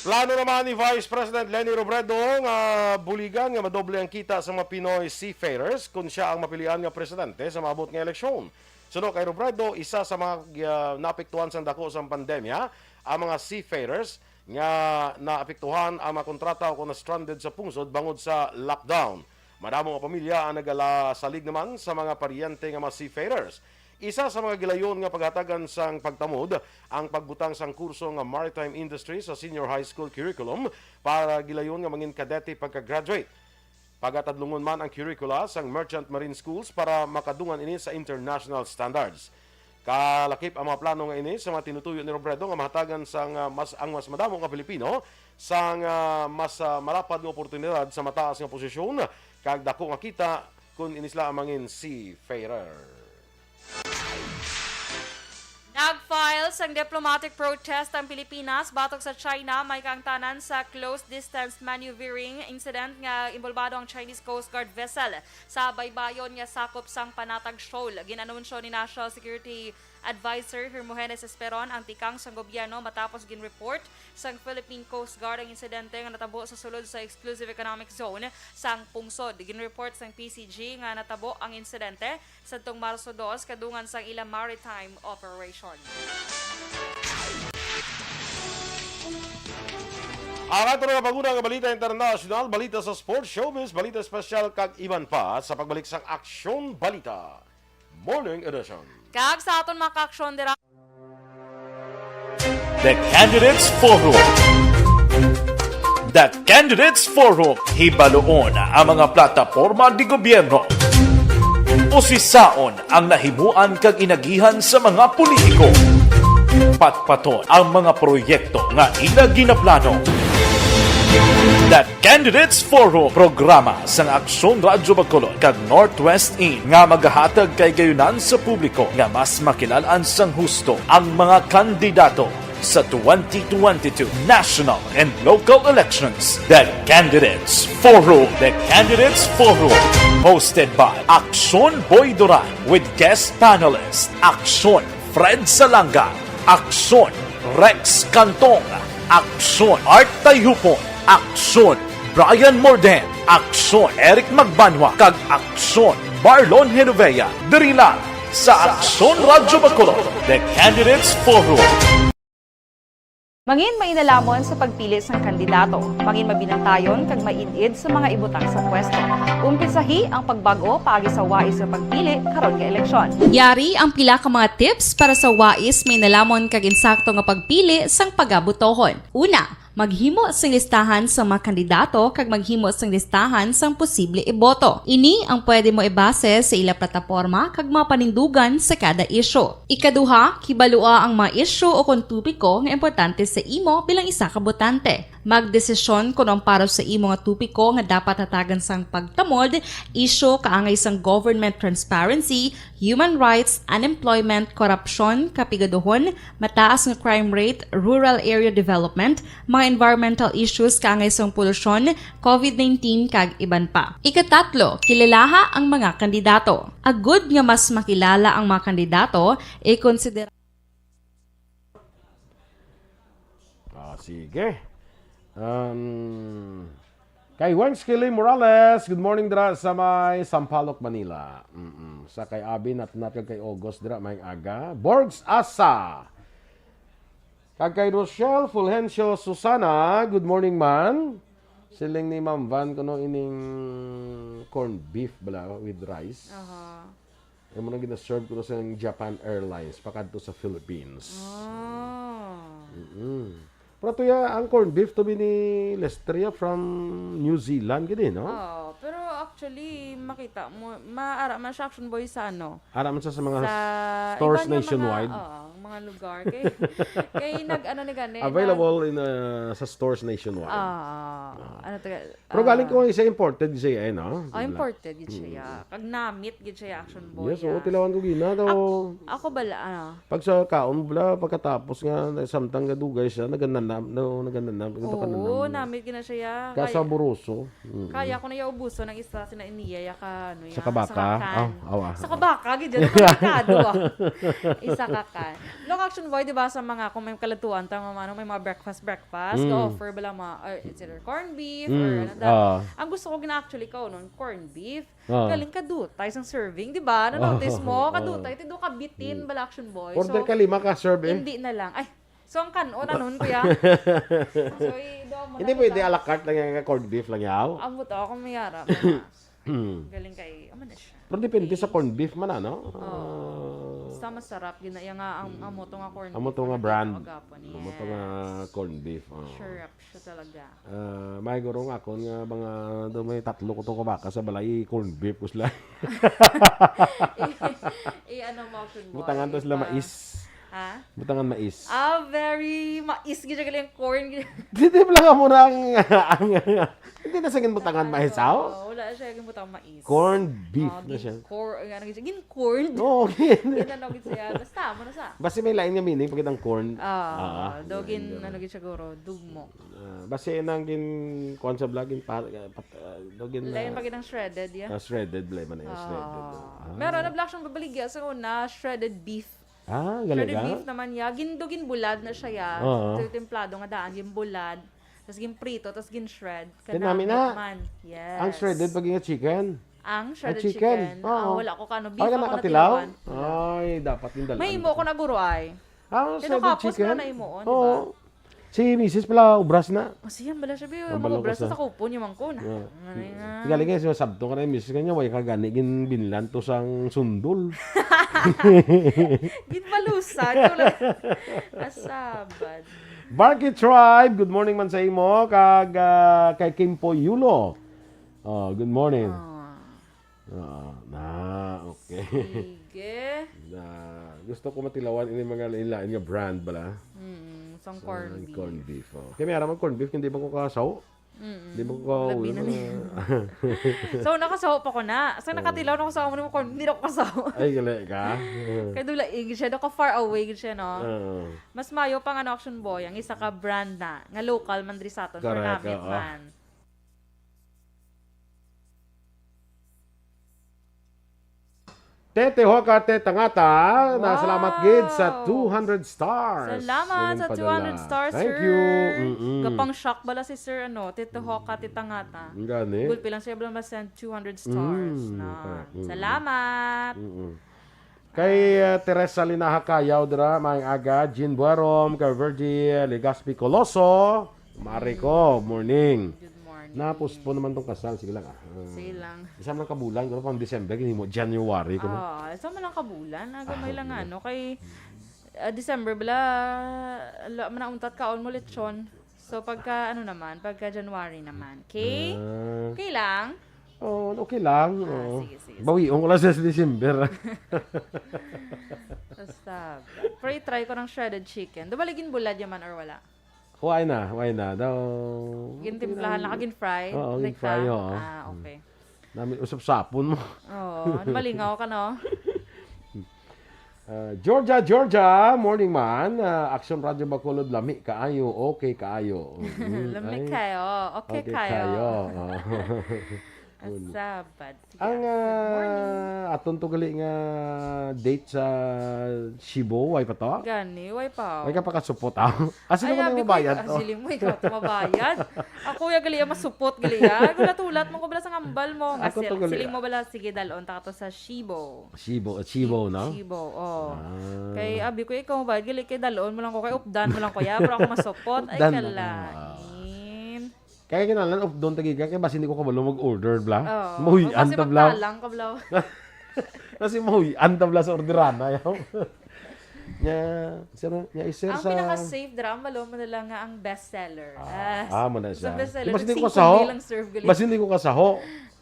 Plano naman ni Vice President Leni Robredo nga buligan nga madoble ang kita sa mga Pinoy seafarers kon siya ang mapilian nga presidente sa maabot nga eleksyon. Suno kay Robredo, isa sa mga, ah, naapektuhan sang dako sang pandemya ang mga seafarers nga naapektuhan ang mga kontrata o kon na-stranded sa pungsod bangod sa lockdown. Madamo nga pamilya ang nagalasalig naman sa mga paryente nga mga seafarers. Isa sa mga gilayon nga paghatagan sang pagtamod ang pagbutang sang kurso nga Maritime Industry sa senior high school curriculum para gilayon nga mangin kadete pagka-graduate. Pagatadlungon man ang curricula sang Merchant Marine Schools para makadungan ini sa international standards. Kalakip ang mga plano nga ini sa mga tinutuyo ni Robredo nga mahatagan sang, ah, mas, ang mas madamo nga Pilipino sang, ah, mas, ah, malapad nga oportunidad sa mataas nga posisyon kag dako nga kita kon ini sila ang mangin seafarer. Nag-file sang diplomatic protest ang Pilipinas batok sa China may kaangtanan sa close distance maneuvering incident nga involbado ang Chinese Coast Guard vessel sa baybayon nga sakop sang Panatag Shoal. Gin-anunsyo ni National Security Advisor Hermogenes Esperon ang tikang sang gobyerno matapos gin-report sang Philippine Coast Guard ang insidente nga natabo sa sulod sa Exclusive Economic Zone sang pungsod. Gin-report sang P C G nga natabo ang insidente sadtong Marso dos kadungan sang ila maritime operation. Ang ato nga pag-una nga balita internasyonal, balita sa sports, showbiz, balita espesyal, kag iban pa sa pagbalik sang Aksyon Balita Morning Edition. Kag sa aton mga kaaksyon dira. The Candidates Forum. The Candidates Forum, hibaluon ang mga plataporma ni gobyerno. Usisaon ang nahimuan kag inagihan sa mga politiko. Patpaton ang mga proyekto nga ila ginaplano. The Candidates Forum, programa sang Aksyon Radyo Bacolod kag Northwest Inn nga magahatag kahigayonan sa publiko nga mas makilal-an sang husto ang mga kandidato sa twenty twenty-two national and local elections. The Candidates Forum. The Candidates Forum, hosted by Aksyon Boy Duran with guest panelist Aksyon Fred Salanga, Aksyon Rex Cantong, Aksyon Art Tayhupon, Aksyon Brian Morden, Aksyon Eric Magbanwa, kag Aksyon Marlon Genovea. Diri lang sa Aksyon Radyo Bacolod, The Candidates Forum. Mangin mainalamon sa pagpili sang kandidato. Mangin mabinantayon kag maid-id sa mga ibutang sa pwesto. Umpisahi ang pagbag-o paagi sa wais nga pagpili karon nga eleksyon. Yari ang pila ka mga tips para sa wais, mainalamon kag insakto nga pagpili sang pagabutohon. Una, maghimo sing listahan sa mga kandidato kag maghimo sing listahan sang posible iboto. Ini ang pwede mo ibase sa ila plataporma kag mga panindugan sa kada isyu. Ikaduha, kibalua ang mga isyu o kon topiko nga importante sa imo bilang isa ka botante. Magdesisyon kon ang para sa imo nga topiko nga dapat hatagan sang pagtamod, isyu kaangay sang government transparency, human rights, unemployment, korupsyon, kapigaduhon, mataas nga crime rate, rural area development, mga environmental issues kaangay sang polusyon, covid nineteen, kag iban pa. Ikatatlo, kilalaha ang mga kandidato. Agud nga mas makilala ang mga kandidato, ikonsidera Ah, sige. Um, kay Wens Kili Morales, good morning dira sa may Sampaloc, Manila. Mm-mm. Sa kay Abi Natnat kag kay August dira may aga. Borgs Asa. Kag kay Rochelle Fulgencio Susana, good morning man. Siling ni Ma'am Van kuno ining corned beef bala with rice. Aha. Amo nang gina-serve ko sa Japan Airlines pakadto sa Philippines. Ah. Mm. Pero tuya, ang corned beef to bi ni Lestria from New Zealand gid, no? Oh, pero actually makita mo, maara man siya, Action Boy, sa ano? Ara man sa, sa mga Sa stores iba nga nationwide. Mga, oh, mga lugar kay kay nag ano ni gani. Available in uh, sa stores nationwide. Ah, ano to? Pero galing ko isa imported siya, eh, no? Oh, imported gid siya. Kag namit gid siya, Action Boy. Yes, oo, tilawan ko gina daw. Ako bala ano? Pag sa kaon mo bala, pagkatapos nga samtang gadugay siya, nagananam, no, nagananam, Oo, namit gid na siya. Kasaburoso. Mm. Kaya ko na iya ubuson ang isa sina iniya ya ka ano ya. Sa kabaka? Sa kakan. Ah, awa. Sa kabaka gid, ano, komplikado ah. Isa ka kan. Look, Action Boy, di ba, sa mga kung may kaladtuan ta, mga ano, may mga breakfast breakfast, ga-offer bala mga, or it's either corned beef or ano da. Ah. Ang gusto ko gina actually kaunon, corned beef. Ah. Galing kadutay sang serving, di ba? Na-notice mo? Kadutay, tindo ka bitin bala, Action Boy. Order So, ka lima ka serve eh. Hindi na lang. Ay, so ang kanon, anon, kuya? So, i-, do mo Hindi na pwede kita. A la carte lang yung corned beef lang yaw. Amo to, ako may ara, mama. Galing kay, amo na siya. Pero depende sa corned beef man, ano? Basta masarap, ginaya nga ang amo to nga corned Amo to beef, nga ang brand. ginagawa po niya. Amo to nga corned beef. Oh. Sure up siya talaga. Ah, may guro nga akon nga mga do may tatlo ko to ka baka sa balay, corned beef ko sila. I ano mo, Action Boy? Butangan to sila Pa- mais. Ha? Butangan mais. Ah, very mais gid siya galing corn. Dito lang mo na ang, ang, ang hindi na sangin butangan mais, aw? Oo, wala siya yung butang mais. Corned beef Oh, na siya. Gin-cor-, ano gid siya? Gin-corn? Oo, okay. Gin-ano gid siya? Basta, mo na sa. Basta may lain nga meaning pag ang corn. Ah, Ah, do gin, ano gid siya guro, dugmok. Ah, basta nang gin kuan sa vlog, gin pa, pat, ah, do gin Lain pa gid ang shredded, yeah. Ah, shredded, blay man yung shredded. Oh. Ah. Meron na black siyang babaligya sa una, shredded beef. Ah, Shredded galing beef naman, yeah. Gin, do gin bulad na siya, yeah. Oo. Ito yung templado nga daan, gin bulad. Tapos gin prito, tapos gin shred. Yan namin na. Man. Yes. Ang shredded pag yung chicken. Ang shredded Ang chicken. chicken. Ah, Oo. wala ko kano. Beef Ay, ako naman na katilaw? tilawan. Ay, dapat yung dalaan. May imo ko na guro ay. Ah, Pero shredded kapos chicken. na na imo, di ba? Oo. Si misis pala, ubras na. Masiyang bala siya, biyo. Ang balo ko Mabubras sa- sa kupon yung mangkon. Yeah. Ano nga? Galing nga siya sabto ka na yung misis kanya, way ka gani, ginbinlan to sang sundol. Ginbalusan ko lang. Asabad. Barky Tribe, good morning man sa imo. Kag ah, kay Kimpo Yulo. Oh, good morning. Ah, Ah, na, okay. sige. Na, gusto ko matilawan ini mga lain-lain nga brand bala. Mm, sang Sa corned beef. Corned beef. Oh. Kaya may aram ang corned beef, hindi ba ko kasaw? Mm-mm. Di mo ko, labi na niya. So, nakasaho pa ko na. So, nakatilaw na ko sa amo nimo kung hindi na ko kasaho. Ay, gali ka? Kay dula, eh, gid siya, naka far away gid siya, no? Oo. Mas mayo pa nga, no, Action Boy, ang isa ka brand na, nga local man diri sa aton, for correct, namit oo, man. Tete Hoka, Teta Ngata, na salamat gid sa, wow, two hundred stars. Salamat sa two hundred stars, sir. Thank you. Mm-mm. Gapang-shock bala si sir, ano, Tete Hoka, Teta Ngata. Ang gani. Gulpi lang siya bala ma-send two hundred stars. Mm, na, correct. Mm-mm. Salamat. Mm-mm. Kay, uh, Teresa Linaha Cayaw dira, maayong aga, Jean Buarom, kay Virgie Legaspi Coloso, Mari ko, morning. Good morning. Na-postpone naman tong kasal. Sige lang, ah. Ah, sige lang. Isa man lang ka bulan, pero pang December, gini mo, January ko, no? Ah, isa man lang ka bulan. Ah, gamay lang, ano, kay, ah, December, bala, ala, man ang untat kaon mo, lechon. So, pagka, ano naman, pagka January naman. Okay? Ah. Okay lang? Oh, okay lang. Ah, oo, sige, sige, sige. Bawion ko lang sa December. Basta, pre, try ko ng shredded chicken. Dubaligin bulad yaman or wala? Why na? Why na? Daw, gintimplahan lang, ginfry? Oo, ginfry, oo. Ah, okay. Nami, usap sapon mo. Oo, ano, malingaw ka, no? Ah, Georgia, Georgia, morning man. Ah, Action Radio Bacolod, lami kaayo, okay kaayo. Mm, lami kayo, okay kayo. Okay kayo. Ah. Asabad. Ang, ah, aton to gali nga date sa Cebu, way pa to? Gani, way pa. Way ka pa kasupot, ah? Ah, sino ko na abi ko, mabayad, ah, oh? Siling mo, ikaw to mabayad. Ako ya gali ya masupot gali ya. Gulat-hulat mo ko bala sa ngambal mo. Nga ako to gali, siling mo bala, sige, dalon ta ka to sa Cebu. Cebu, Cebu, no? Cebu, oh. Ah. Kay abi ko, ikaw mabayad gali, kay dalon mo lang ko, kay updan mo lang ko ya, pero ako masupot. Ay, updan lang, kalain. Kaya kinahanglan updon ta gid ka, kay basi hindi ko kabalo mag-order, bla. Oo. Mahuy-an ta, bla. Basi magtalang ka, bla. Kasi mahuy-an ta, bla, sa orderana, yaw. Nya, sir, nya, i-sir. Ang sa pinaka-safe dira, ang malo mo na lang nga ang bestseller. Ah, ah, mo na siya. Sa bestseller, basi hindi ko kasaho. Basi hindi ko kasaho.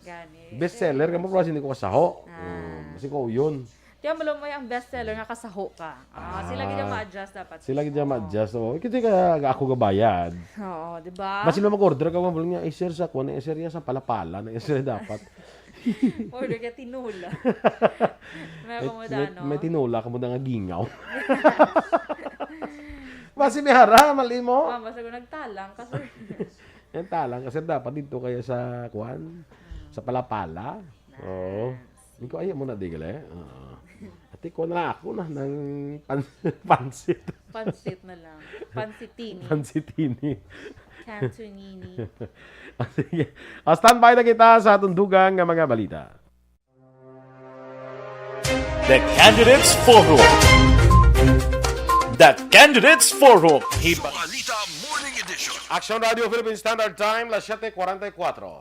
Gani. Bestseller ka mo, pero basi hindi ko kasaho. Ah. Hmm, basi ko yun. Kaya malo mo ang bestseller nga kasaho ka. Ah, sila gid ang ma-adjust dapat. Sila gid ang ma-adjust, oh. Kasi ka, ako gabayad. Oo, di ba? Mas sila mag-order ka, mabulong niya, "Eh, sir, sa kuwan, eh, sir, yan sa palapala na, eh, sir, dapat." Order ka tinola. May, may, may tinola ka mo na nga gingaw. Basi may hara, mali mo. Ah, basta kung nagtalang ka, sir. Yan talang ka, sir, dapat dito kayo sa kuwan, sa palapala. Oo. Ikaw, ayaw mo na, di gali? Oo. Ate, kuha na lang ako na ng pan-, pansit. Pansit na lang. Pansitini. Pansitini. Cantonini. Ah, sige. Ah, standby na kita sa aton dugang nga mga balita. The Candidates Forum. The Candidates Forum. Hiba- Balita Morning Edition. Action Radio Philippine Standard Time, las siete cuarenta y cuatro.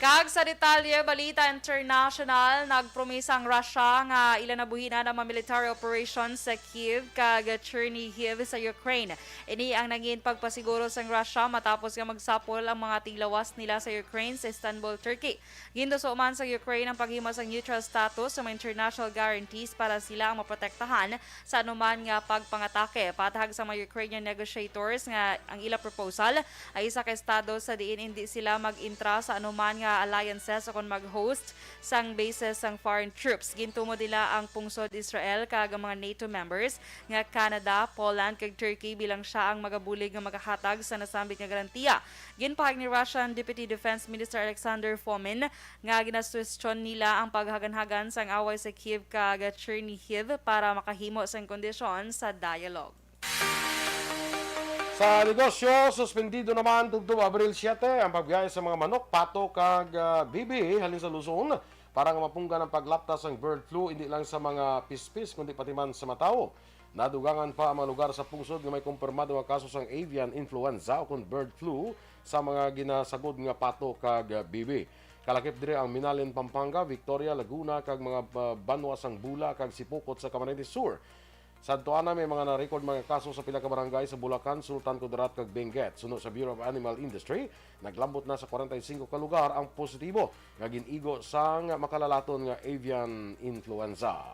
Kag sa detalye, balita international, nagpromisa ang Russia nga ila na buhinan ang mga military operations sa Kyiv kag Chernihiv sa Ukraine. Ini ang nangin pagpasiguro sang Russia matapos nga magsapol ang mga tiglawas nila sa Ukraine sa Istanbul, Turkey. Gintuso man sa Ukraine ang paghimo sang neutral status sa mga international guarantees para sila ang maprotektahan sa anuman nga pagpangatake. Patahag sa mga Ukrainian negotiators nga ang ila proposal ay isa ka estado sa diin indi sila mag-intra sa anuman nga alliances ukon mag-host sang bases sang foreign troops. Gintumod nila ang pungsod Israel kag ang mga NATO members nga Canada, Poland, kag Turkey bilang sia ang magabulig nga makahatag sa nasambit nga garantiya. Ginpahayag ni Russian Deputy Defense Minister Alexander Fomin nga ginasuhestyon nila ang paghaganhagan sang away sa Kyiv kag Chernihiv para makahimo sang kondisyon sa dialogue. Sa negosyo, suspendido naman tubtob Abril siete ang pagbiyahe sa mga manok, pato kag, ah, bibi halin sa Luzon para nga mapunggan ang paglapta sang bird flu, hindi lang sa mga pispis kundi pati man sa mga tawo. Nadugangan pa ang mga lugar sa pungsod nga may kumpirmado nga kaso sang avian influenza ukon bird flu sa mga ginasagod nga pato kag bibi. Kalakip diri ang Minalin, Pampanga, Victoria, Laguna, kag mga ba-, banwa sang Bula kag Sipocot sa Camarines Sur. Sa Antoana, may mga na-record mga kaso sa pila ka barangay sa Bulacan, Sultan Kudarat, kag Benguet. Suno sa Bureau of Animal Industry, naglambot na sa kwarenta y singko ka lugar ang positibo nga gin-igo sang makalalaton nga avian influenza.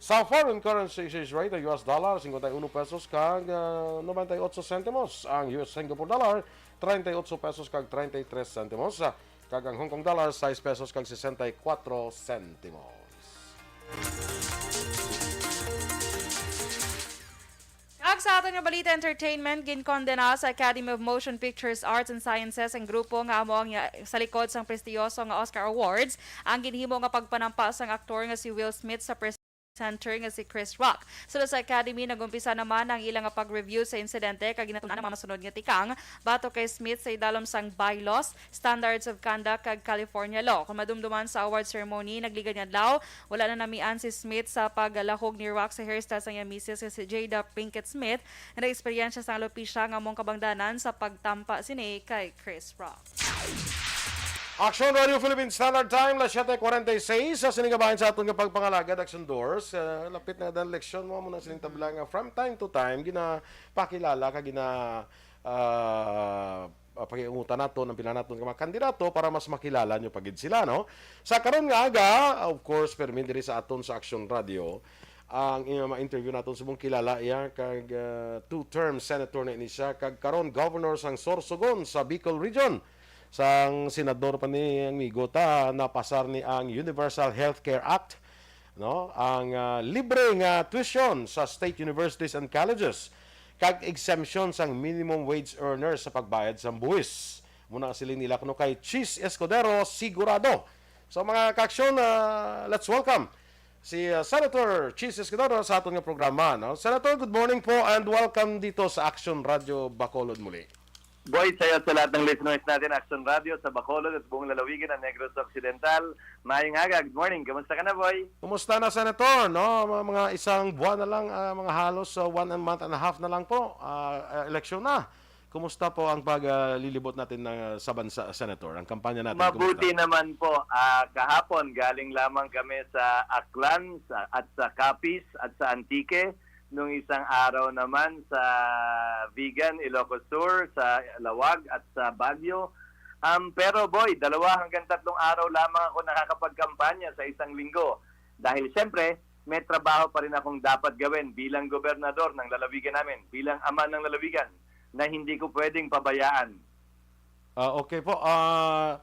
Sa foreign currency exchange rate, ang U S dollar, cincuenta y uno pesos kag, ah, noventa y ocho centimos. Ang U S Singapore dollar, treinta y ocho pesos kag treinta y tres centimos. Ah, kag ang Hong Kong dollar, sais pesos kag sesenta y kuatro centimos. Kag sa aton nga balita entertainment, ginkondena sa Academy of Motion Pictures Arts and Sciences ang grupo nga amo ang, ah, sa likod sang prestiyoso nga Oscar Awards ang ginhimo nga pagpanampa sang aktor nga si Will Smith sa presenter nga si Chris Rock. Sulod sa Academy, nag-umpisa naman ang ila nga pag-review sa insidente kag ginatun-an ang mga masunod nga tikang batok kay Smith sa idalom sang bylaws, standards of conduct kag California law. Kon madumduman sa award ceremony nagligad nga adlaw, wala na namian si Smith sa paglahog ni Rock sa hairstyle sang iyang misis nga si Jada Pinkett Smith, nga nag-eksperyensya sang alopecia nga amo ang kabangdanan sa pagtampa sini kay Chris Rock. Action Radio Philippine Standard Time, las siete cuarenta y seis. Sa sining kabahin sa aton nga pagpangalagad, Action Doors, ah, lapit na dan eleksyon mo, muna sining tabla nga from time to time, ginapakilala ka, gina, ah, ah, pakiungutan naton ang pila naton nga mga kandidato para mas makilala nyo pa gid sila, no? Sa karon nga aga, of course, permi diri sa aton sa Action Radio, ang, ah, ma-interview naton subong kilala iya kag, ah, two-term senator na ini siya, kag karon governor sang Sorsogon sa Bicol Region. Sang senador pa ni ang migo ta, napasar ni ang Universal Healthcare Act, no? Ang, ah, libre nga tuition sa state universities and colleges, kag exemption sang minimum wage earner sa pagbayad sang buhis. Muna siling nila kuno kay Chiz Escudero Sigurado. So, mga kaaksyon, ah, let's welcome si, ah, Senator Chiz Escudero sa aton nga programa, no? Senator, good morning po and welcome dito sa Action Radio Bacolod muli. Boy, sayo sa lahat ng listeners natin, Action Radio sa Bacolod at buong lalawigan ng Negros Occidental. Maayong aga, good morning. Kumusta ka na, Boy? Kumusta na, Senator? No, mga, mga isang buwan na lang, ah, mga halos, ah, one and month and a half na lang po, ah, ah, eleksyon na. Kumusta po ang paglilibot natin na, sa bansa, Senator? Ang kampanya natin, Mabuti kumusta? Naman po. Ah, kahapon, galing lamang kami sa Aklan sa, at sa Capiz at sa Antique. Nung isang araw naman sa Vigan, Ilocos Sur, sa Laoag at sa Baguio. Um, pero boy, dalawa hanggang tatlong araw lamang ako nakakapagkampanya sa isang linggo. Dahil siyempre, may trabaho pa rin akong dapat gawin bilang gobernador ng lalawigan namin, bilang ama ng lalawigan na hindi ko pwedeng pabayaan. Ah, okay po. Ah,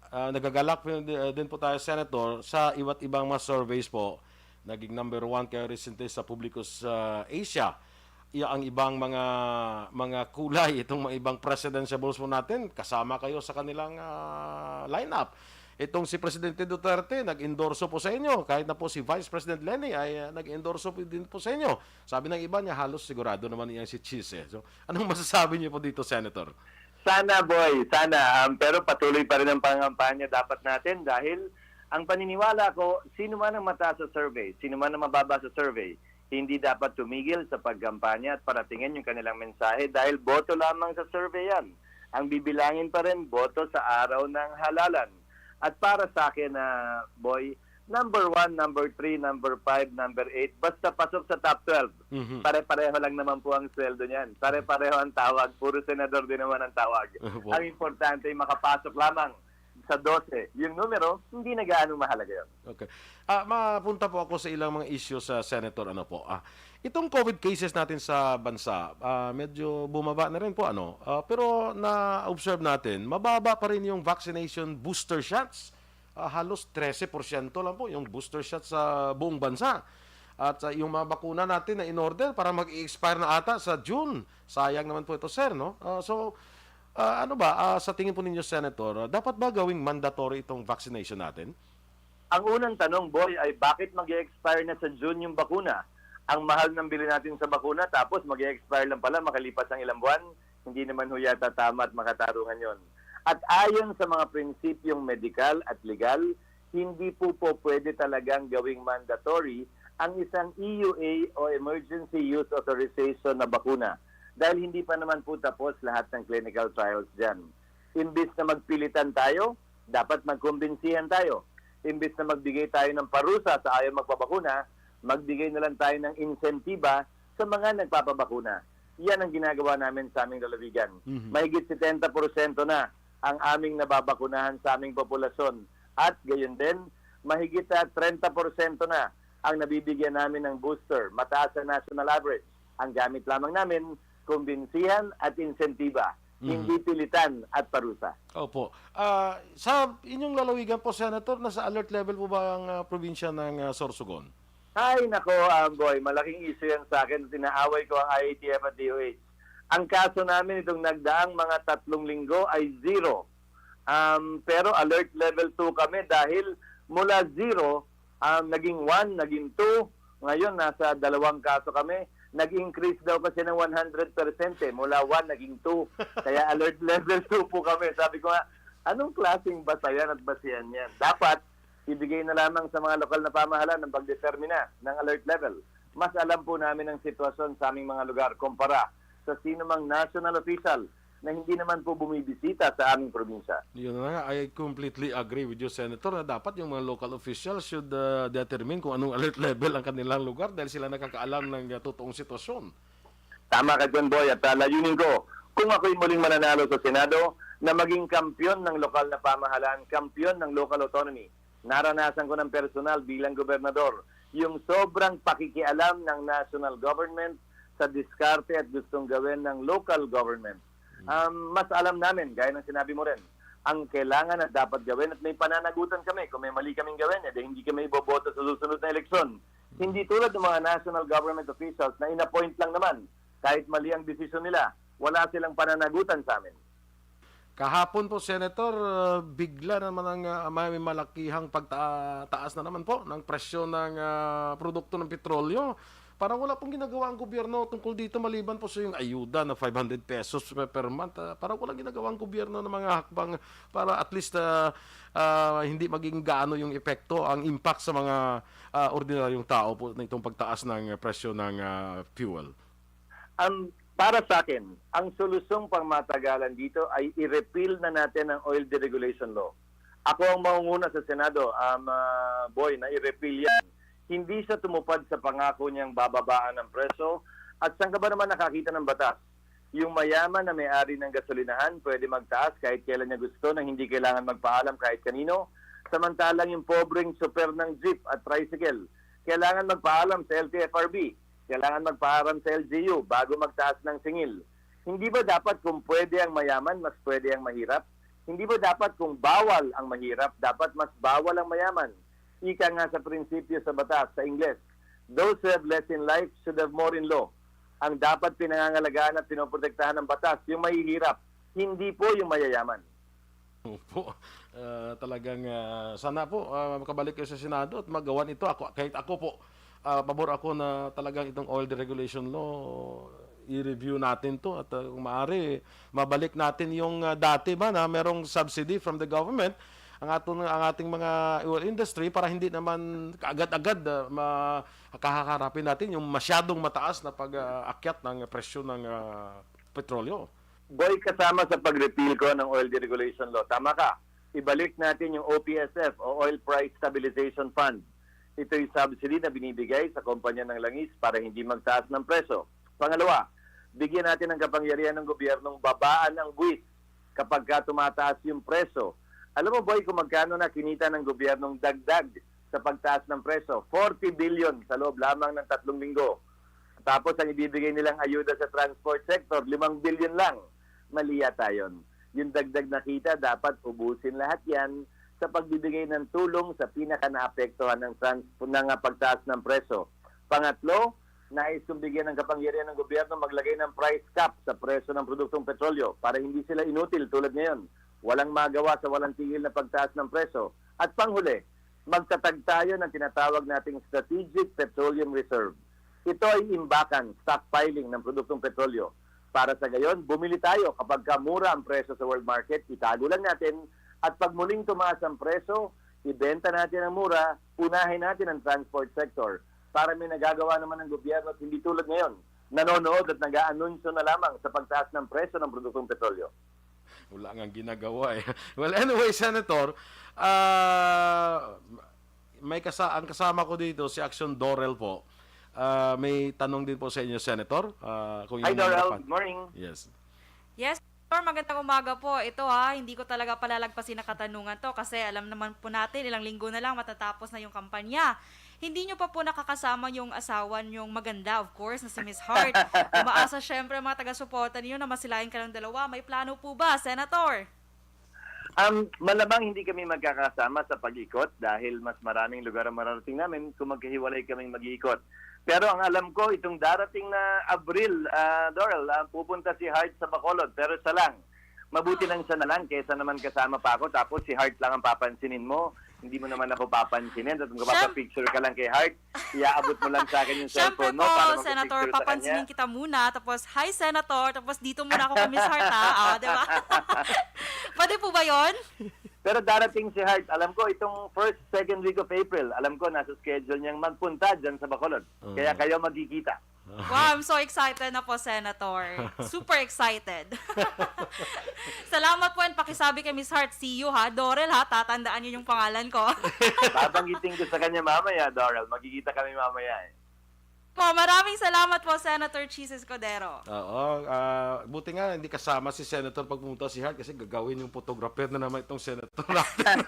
ah, nagagalak po din, din po tayo, Senator, sa iba't ibang mga surveys po. Naging number one kayo recently sa publiko sa Asia. Iya ang ibang mga mga kulay, itong mga ibang presidentiables po natin, kasama kayo sa kanilang, ah, lineup. Itong si Presidente Duterte, nag-endorso po sa inyo. Kahit na po si Vice President Leni ay, ah, nag-endorso po din po sa inyo. Sabi ng iba niya, halos sigurado naman iyang si Chiz, eh. So, anong masasabi niyo po dito, Senator? Sana, boy, sana. Um, pero patuloy pa rin ang pangampanya dapat natin dahil ang paniniwala ko, sino man ang mataas sa survey, sino man ang mababa sa survey, hindi dapat tumigil sa pagkampanya at paratingin yung kanilang mensahe dahil boto lamang sa survey yan. Ang bibilangin pa rin, boto sa araw ng halalan. At para sa akin, na boy, number one, number three, number five, number eight, basta pasok sa top twelve. Mhm. Pare-pareho lang naman po ang sweldo niyan. Pare-pareho ang tawag. Puro senador din naman ang tawag. Opo. Ang importante ay makapasok lamang sa dose. Yung numero, hindi na gaano mahalaga yun. Okay. Ah, mapunta po ako sa ilang mga issues, sa Senator, ano po. Ah, itong COVID cases natin sa bansa, ah, medyo bumaba na rin po, ano. Ah, pero na-observe natin, mababa pa rin yung vaccination booster shots. Ah, halos trese porsyento lang po yung booster shots sa buong bansa. At, ah, yung mga bakuna natin na in-order para mag-expire na ata sa June. Sayang naman po ito, sir, no? Ah, so, ah, ano ba, ah, sa tingin po ninyo, Senator, dapat ba gawing mandatory itong vaccination natin? Ang unang tanong, boy, ay bakit mag-expire na sa June yung bakuna? Ang mahal ng bili natin sa bakuna, tapos mag-expire lang pala makalipas ang ilang buwan? Hindi naman ho yata tama at makatarungan yon. At ayon sa mga prinsipyong medikal at legal, hindi po po pwede talagang gawing mandatory ang isang E U A o Emergency Use Authorization na bakuna dahil hindi pa naman po tapos lahat ng clinical trials dyan. Imbis na magpilitan tayo, dapat magkumbinsihan tayo. Imbis na magbigay tayo ng parusa sa ayaw magpabakuna, magbigay na lang tayo ng insentiba sa mga nagpapabakuna. Yan ang ginagawa namin sa aming lalawigan. Mhm. Mahigit setenta porsyento na ang aming nababakunahan sa aming populasyon. At gayon din, mahigit sa treinta porsyento na ang nabibigyan namin ng booster, mataas sa national average. Ang gamit lamang namin, kumbinsihan at insentiba, hindi pilitan at parusa. Opo. Ah, sa inyong lalawigan po, Senator, nasa alert level po ba ang, ah, probinsya ng, ah, Sorsogon? Ay, nako, ah, boy, malaking issue yan sa akin. Inaaway ko ang I A T F at D O H. Ang kaso namin itong nagdaang mga tatlong linggo ay zero. Um, pero alert level two kami dahil mula zero, um, naging one, naging two. Ngayon, nasa dalawang kaso kami. Nag-increase daw kasi ng one hundred percent eh. Mula one, naging two. Kaya alert level two po kami. Sabi ko nga, anong klaseng batayan at basihan yan? Dapat, ibigay na lamang sa mga lokal na pamahalaan ang pagdetermina ng alert level. Mas alam po namin ang sitwasyon sa aming mga lugar kumpara sa sino mang national official na hindi naman po bumibisita sa aming probinsya. Yun na nga, I completely agree with you, Senator, na dapat yung mga local officials should, uh, determine kung anong alert level ang kanilang lugar dahil sila nakakaalam ng, uh, totoong sitwasyon. Tama ka dyan, Boy, at, uh, layunin ko, kung ako'y muling mananalo sa Senado, na maging kampiyon ng lokal na pamahalaan, kampiyon ng local autonomy. Naranasan ko ng personal bilang gobernador yung sobrang pakikialam ng national government sa diskarte at gustong gawin ng local government. Um, mas alam namin, gaya ng sinabi mo rin, ang kailangan at dapat gawin at may pananagutan kami. Kung may mali kaming gawin, edi hindi kami iboboto sa susunod na eleksyon. Hindi tulad ng mga national government officials na inappoint lang naman. Kahit mali ang desisyon nila, wala silang pananagutan sa amin. Kahapon po, Senator, uh, bigla naman ang, uh, may malakihang pagtaas na naman po ng presyo ng, uh, produkto ng petrolyo. Parang wala pong ginagawa ang gobyerno tungkol dito maliban po sa yung ayuda na five hundred pesos per, per month. Uh, parang walang ginagawa ang gobyerno ng mga hakbang para at least, uh, uh, hindi maging gaano yung epekto, ang impact sa mga, uh, ordinaryong tao po na itong pagtaas ng presyo ng, uh, fuel. Ang, para sa akin, ang solusyong pangmatagalan dito ay i-repeal na natin ang oil deregulation law. Ako ang mangunguna sa Senado, um, ah, Boy, na i-repeal yan. Hindi siya tumupad sa pangako niyang bababaan ang presyo. At saan ka ba naman nakakita ng batas? Yung mayaman na may-ari ng gasolinahan pwede magtaas kahit kailan niya gusto nang hindi kailangan magpaalam kahit kanino. Samantalang yung pobreng tsoper ng jeep at tricycle, kailangan magpaalam sa L T F R B. Kailangan magpaalam sa L G U bago magtaas ng singil. Hindi ba dapat kung pwede ang mayaman, mas pwede ang mahirap? Hindi ba dapat kung bawal ang mahirap, dapat mas bawal ang mayaman? Ika nga sa prinsipyo sa batas, sa Ingles, "Those who have less in life should have more in law." Ang dapat pinangangalagaan at pinoprotektahan ng batas, yung mahihirap, hindi po yung mayayaman. Opo. Ah, talagang, ah, sana po, ah, makabalik kayo sa Senado at magawan ito. Ako, kahit ako po, ah, pabor ako na talagang itong oil deregulation law, i-review natin to at, ah, kung maaari, mabalik natin yung, ah, dati ba na merong subsidy from the government ang aton, ang ating mga oil industry para hindi naman kaagad-agad, ah, ma-, kakaharapin natin yung masyadong mataas na pag, ah, akyat ng presyo ng, ah, petrolyo. Boy, kasama sa pag-repeal ko ng oil deregulation law. Tama ka. Ibalik natin yung O P S F o Oil Price Stabilization Fund. Ito'y subsidy na binibigay sa kompanya ng langis para hindi magtaas ng presyo. Pangalawa, bigyan natin ng kapangyarihan ng gobyernong babaan ang buwis kapag ka tumataas yung presyo. Alam mo, Boy, kung magkano na kinita ng gobyernong dagdag sa pagtaas ng presyo? Forty billion sa loob lamang ng tatlong linggo. Tapos ang ibibigay nilang ayuda sa transport sector, limang billion lang. Mali yata yun. Yung dagdag na kita, dapat ubusin lahat yan sa pagbibigay ng tulong sa pinaka-naapektuhan ng trans-, ng, ah, pagtaas ng presyo. Pangatlo, nais kong bigyan ng kapangyarihan ng gobyerno maglagay ng price cap sa presyo ng produktong petrolyo para hindi sila inutil tulad ngayon. Walang magawa sa walang tigil na pagtaas ng presyo. At panghuli, magtatag tayo ng tinatawag nating Strategic Petroleum Reserve. Ito ay imbakan, stockpiling ng produktong petrolyo. Para sa gayon, bumili tayo kapag ka mura ang presyo sa world market, itago lang natin, at pag muling tumaas ang presyo, ibenta natin ang mura, unahin natin ang transport sector para may nagagawa naman ang gobyerno at hindi tulad ngayon, nanonood at nag-aanunsyo na lamang sa pagtaas ng presyo ng produktong petrolyo. Wala nga ginagawa eh. Well, anyway, Senator, ah, may kasa-, ang kasama ko dito, si Action Dorel po. Ah, may tanong din po sa inyo, Senator. Ah, kung Hi, yung Dorel. Marapan. Good morning. Yes. Yes, sir. Magandang umaga po. Ito ha, hindi ko talaga palalagpasin ang katanungan to kasi alam naman po natin, ilang linggo na lang matatapos na yung kampanya. hindi nyo pa po nakakasama yung asawa nyong maganda, of course, na si Miss Hart. Umaasa, syempre, ang mga taga-suporta ninyo na masilayan ka ng dalawa. May plano po ba, Senator? Um, malamang hindi kami magkakasama sa pag-ikot dahil mas maraming lugar ang mararating namin kung magkahiwalay kaming mag-iikot. Pero ang alam ko, itong darating na Abril, ah, Doral, ah, pupunta si Hart sa Bacolod. Pero isa lang, mabuti nang siya na lang kaysa naman kasama pa ako tapos si Hart lang ang papansinin mo. Hindi mo naman ako papansinin at magpapapicture ka lang kay Hart. Iaabot mo lang sa akin yung Siyempre cellphone mo po, para Senator, magpapicture sa kanya. Papansinin kita muna, tapos, "Hi, Senator," tapos dito muna ako kay Miss Hart, ha? Ah, di ba? Pwede po ba yon? Pero darating si Hart. Alam ko, itong first, second week of April, alam ko, nasa schedule niyang magpunta dyan sa Bacolod. Oo. Kaya kayo magkikita. Wow, I'm so excited na po, Senator. Super excited. Salamat po and pakisabi kay Miss Hart, "See you ha." Dorel ha, tatandaan niyo yung pangalan ko. Babanggitin ko sa kanya mamaya, Doral. Magkikita kami mamaya eh. Po, maraming salamat po, Senator Chiz Escudero. Oo, ah, buti nga hindi kasama si Senator pag pumunta si Hart kasi gagawin yung photographer na naman itong Senator natin.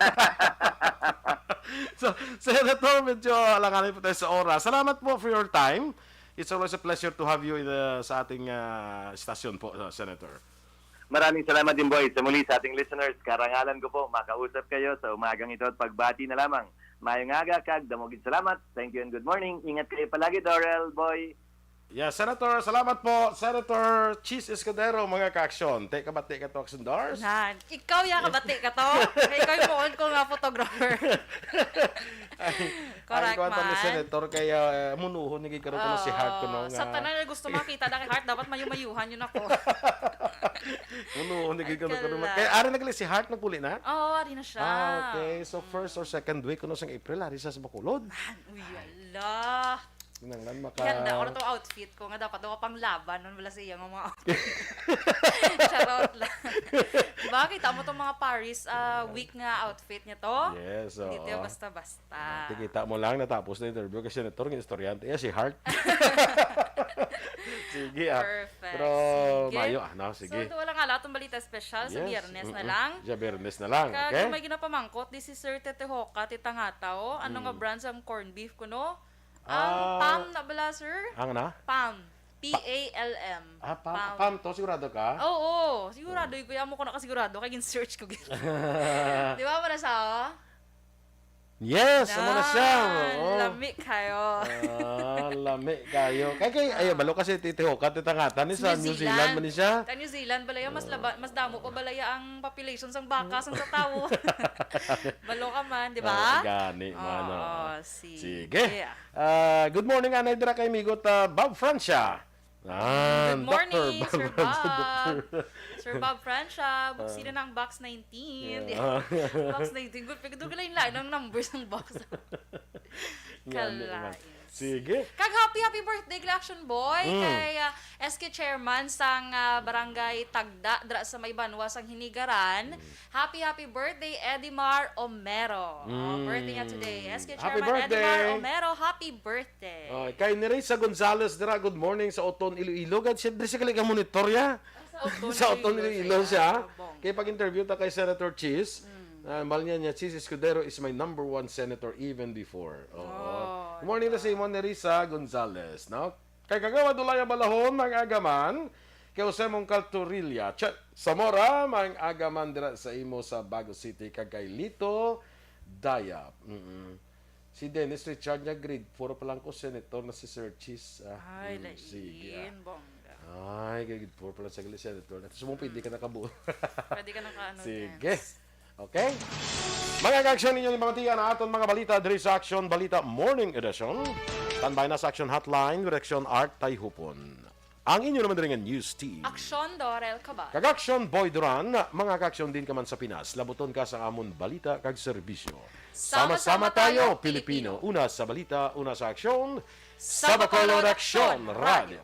So, Senator, medyo alanganin po tayo sa oras. Salamat po for your time. It's always a pleasure to have you in, uh, sa ating, uh, stasyon po, uh, Senator. Maraming salamat din, Boy. Sa muli sa ating listeners, karangalan ko po makausap kayo sa umagang ito at pagbati na lamang. Mayong aga, kag damo gid salamat. Thank you and good morning. Ingat kayo palagi, Dorel, Boy. Yes, Senator, salamat po. Senator Chiz Escudero, mga ka-aksyon. Te, kabati ka to, Aksyon Dars? Nan, ikaw ya kabati ka to. Kay ikaw yung muon ko nga photographer. Correct Ang kwento ni man. Senator, kaya uh, munuhon ni Kikaro ko si Hart ko no, Oo, sa nga. Tanan na gusto makita na kay Hart, dapat mayu-mayuhan yun ako. Munuhon ni Kikaro ko no. Kala. Kaya ari na gali si Hart, nagpuli na? Oo, ari na siya. Ah, okay. So, first or second week, kuno sang April, ari siya sa Bacolod. Uy, ala. Kinanglan maka... Ihanda ko na tong outfit ko nga dapat daw pang laban nun wala sa iya nga mga outfit. Charot lang. Diba? Kita mo tong mga Paris ah, week nga outfit niya to. Yes, oo. Hindi tayo basta-basta. Tikita mo lang, natapos na interview kasi Senator, ng estudyante. Eh, si Hart. Sige, ah. Perfect. Pero Sige. Mayo, ah, no? Sige. So, ito lang nga, atong balita special sa Yes. Biyernes na Mm-mm. lang. Sa Biyernes na lang, Kag okay? May ginapamangkot, this is Sir Tete Hoka, Tita Ngataw. Ano nga Mm. brand sang corned beef kuno? Ang Ah. Pam na bala, sir? Ang na? Pam. P A L M. Ah, Pam, Pam to, sigurado ka? Oo, sigurado. Kuya mo ko nakasigurado. Kaya gin-search ko. Di ba, Manasawa? Yes, amo na siya. Yan, Oo. Lami kayo. Ah, lami kayo. Kay, kay, ay, balo kasi titiho ka, titangatan ni sa New Zealand man ni siya. Sa New Zealand, balaya, mas laba, mas damo pa balaya ang population sang baka sang sa tawo. Balo ka man, di Ah, ba? gani man, Oo, oo. sige. Sige. Ah, good morning, anay dira kay Migot, ah, Bob Francia. Ah, Good morning, Doctor Sir Bob. Bob. Sir Bob Francia, buksina na ang box nineteen. Yeah. Box nineteen. Good, pero doon lain-lain ang numbers ng box. Yan, Kalain. Sige. Kag happy, happy birthday, Action Boy, Mm. kay ah, S K Chairman sang ah, Barangay Tagda, dra sa may banwa sang Hinigaran. Mm. Happy, happy birthday, Edimar Omero. Oh, Mm. Birthday niya today. S K Happy Chairman Edimar birthday. Omero, happy birthday. Oh, kay Nerissa Gonzalez dira, good morning sa Oton, Iloilo. Gad siya diri sa kalig monitor ya. Sa Oton, Iloilo siya. Bong. Kay pag-interview ta kay Senator Chiz, ah, mahal niya niya, "Chiz Escudero is my number one senator even before." Oo. Oh, Good morning na sa imo, Nerissa Gonzalez, no? Kay Kagawad Ulaya Balahon, mga agaman, kay Jose Mongcal Torilla, Chet Zamora, mga agaman dira sa imo sa Bago City, kag kay Lito Dayap. Mm-mm. Si Dennis Richard niya, grade four pa lang ko, senator na si Sir Chiz. Ah, Ay, mm, sige, ah. Lain, bongga. Ay, grade four pa lang sa gali, senator na. So, mo pwede ka nakabuo. Pwede ka naka ano, Sige. Dennis. Okay? Mga ka-aksyon, ninyo ni pamatian ang aton mga balita diri sa Action Balita Morning Edition. Tanbay na sa Action Hotline with Action Art Tayhupon. Ang inyo naman diri nga news team. Aksyon, Dorel Cabal. Kag Action Boy Duran, mga ka-aksyon din ka man sa Pinas, labuton ka sa amon balita kag serbisyo. Sama-sama tayo, Pilipino. Una sa balita, una sa aksyon, Sa sa Bacolod Bacolod Aksyon Aksyon Radio.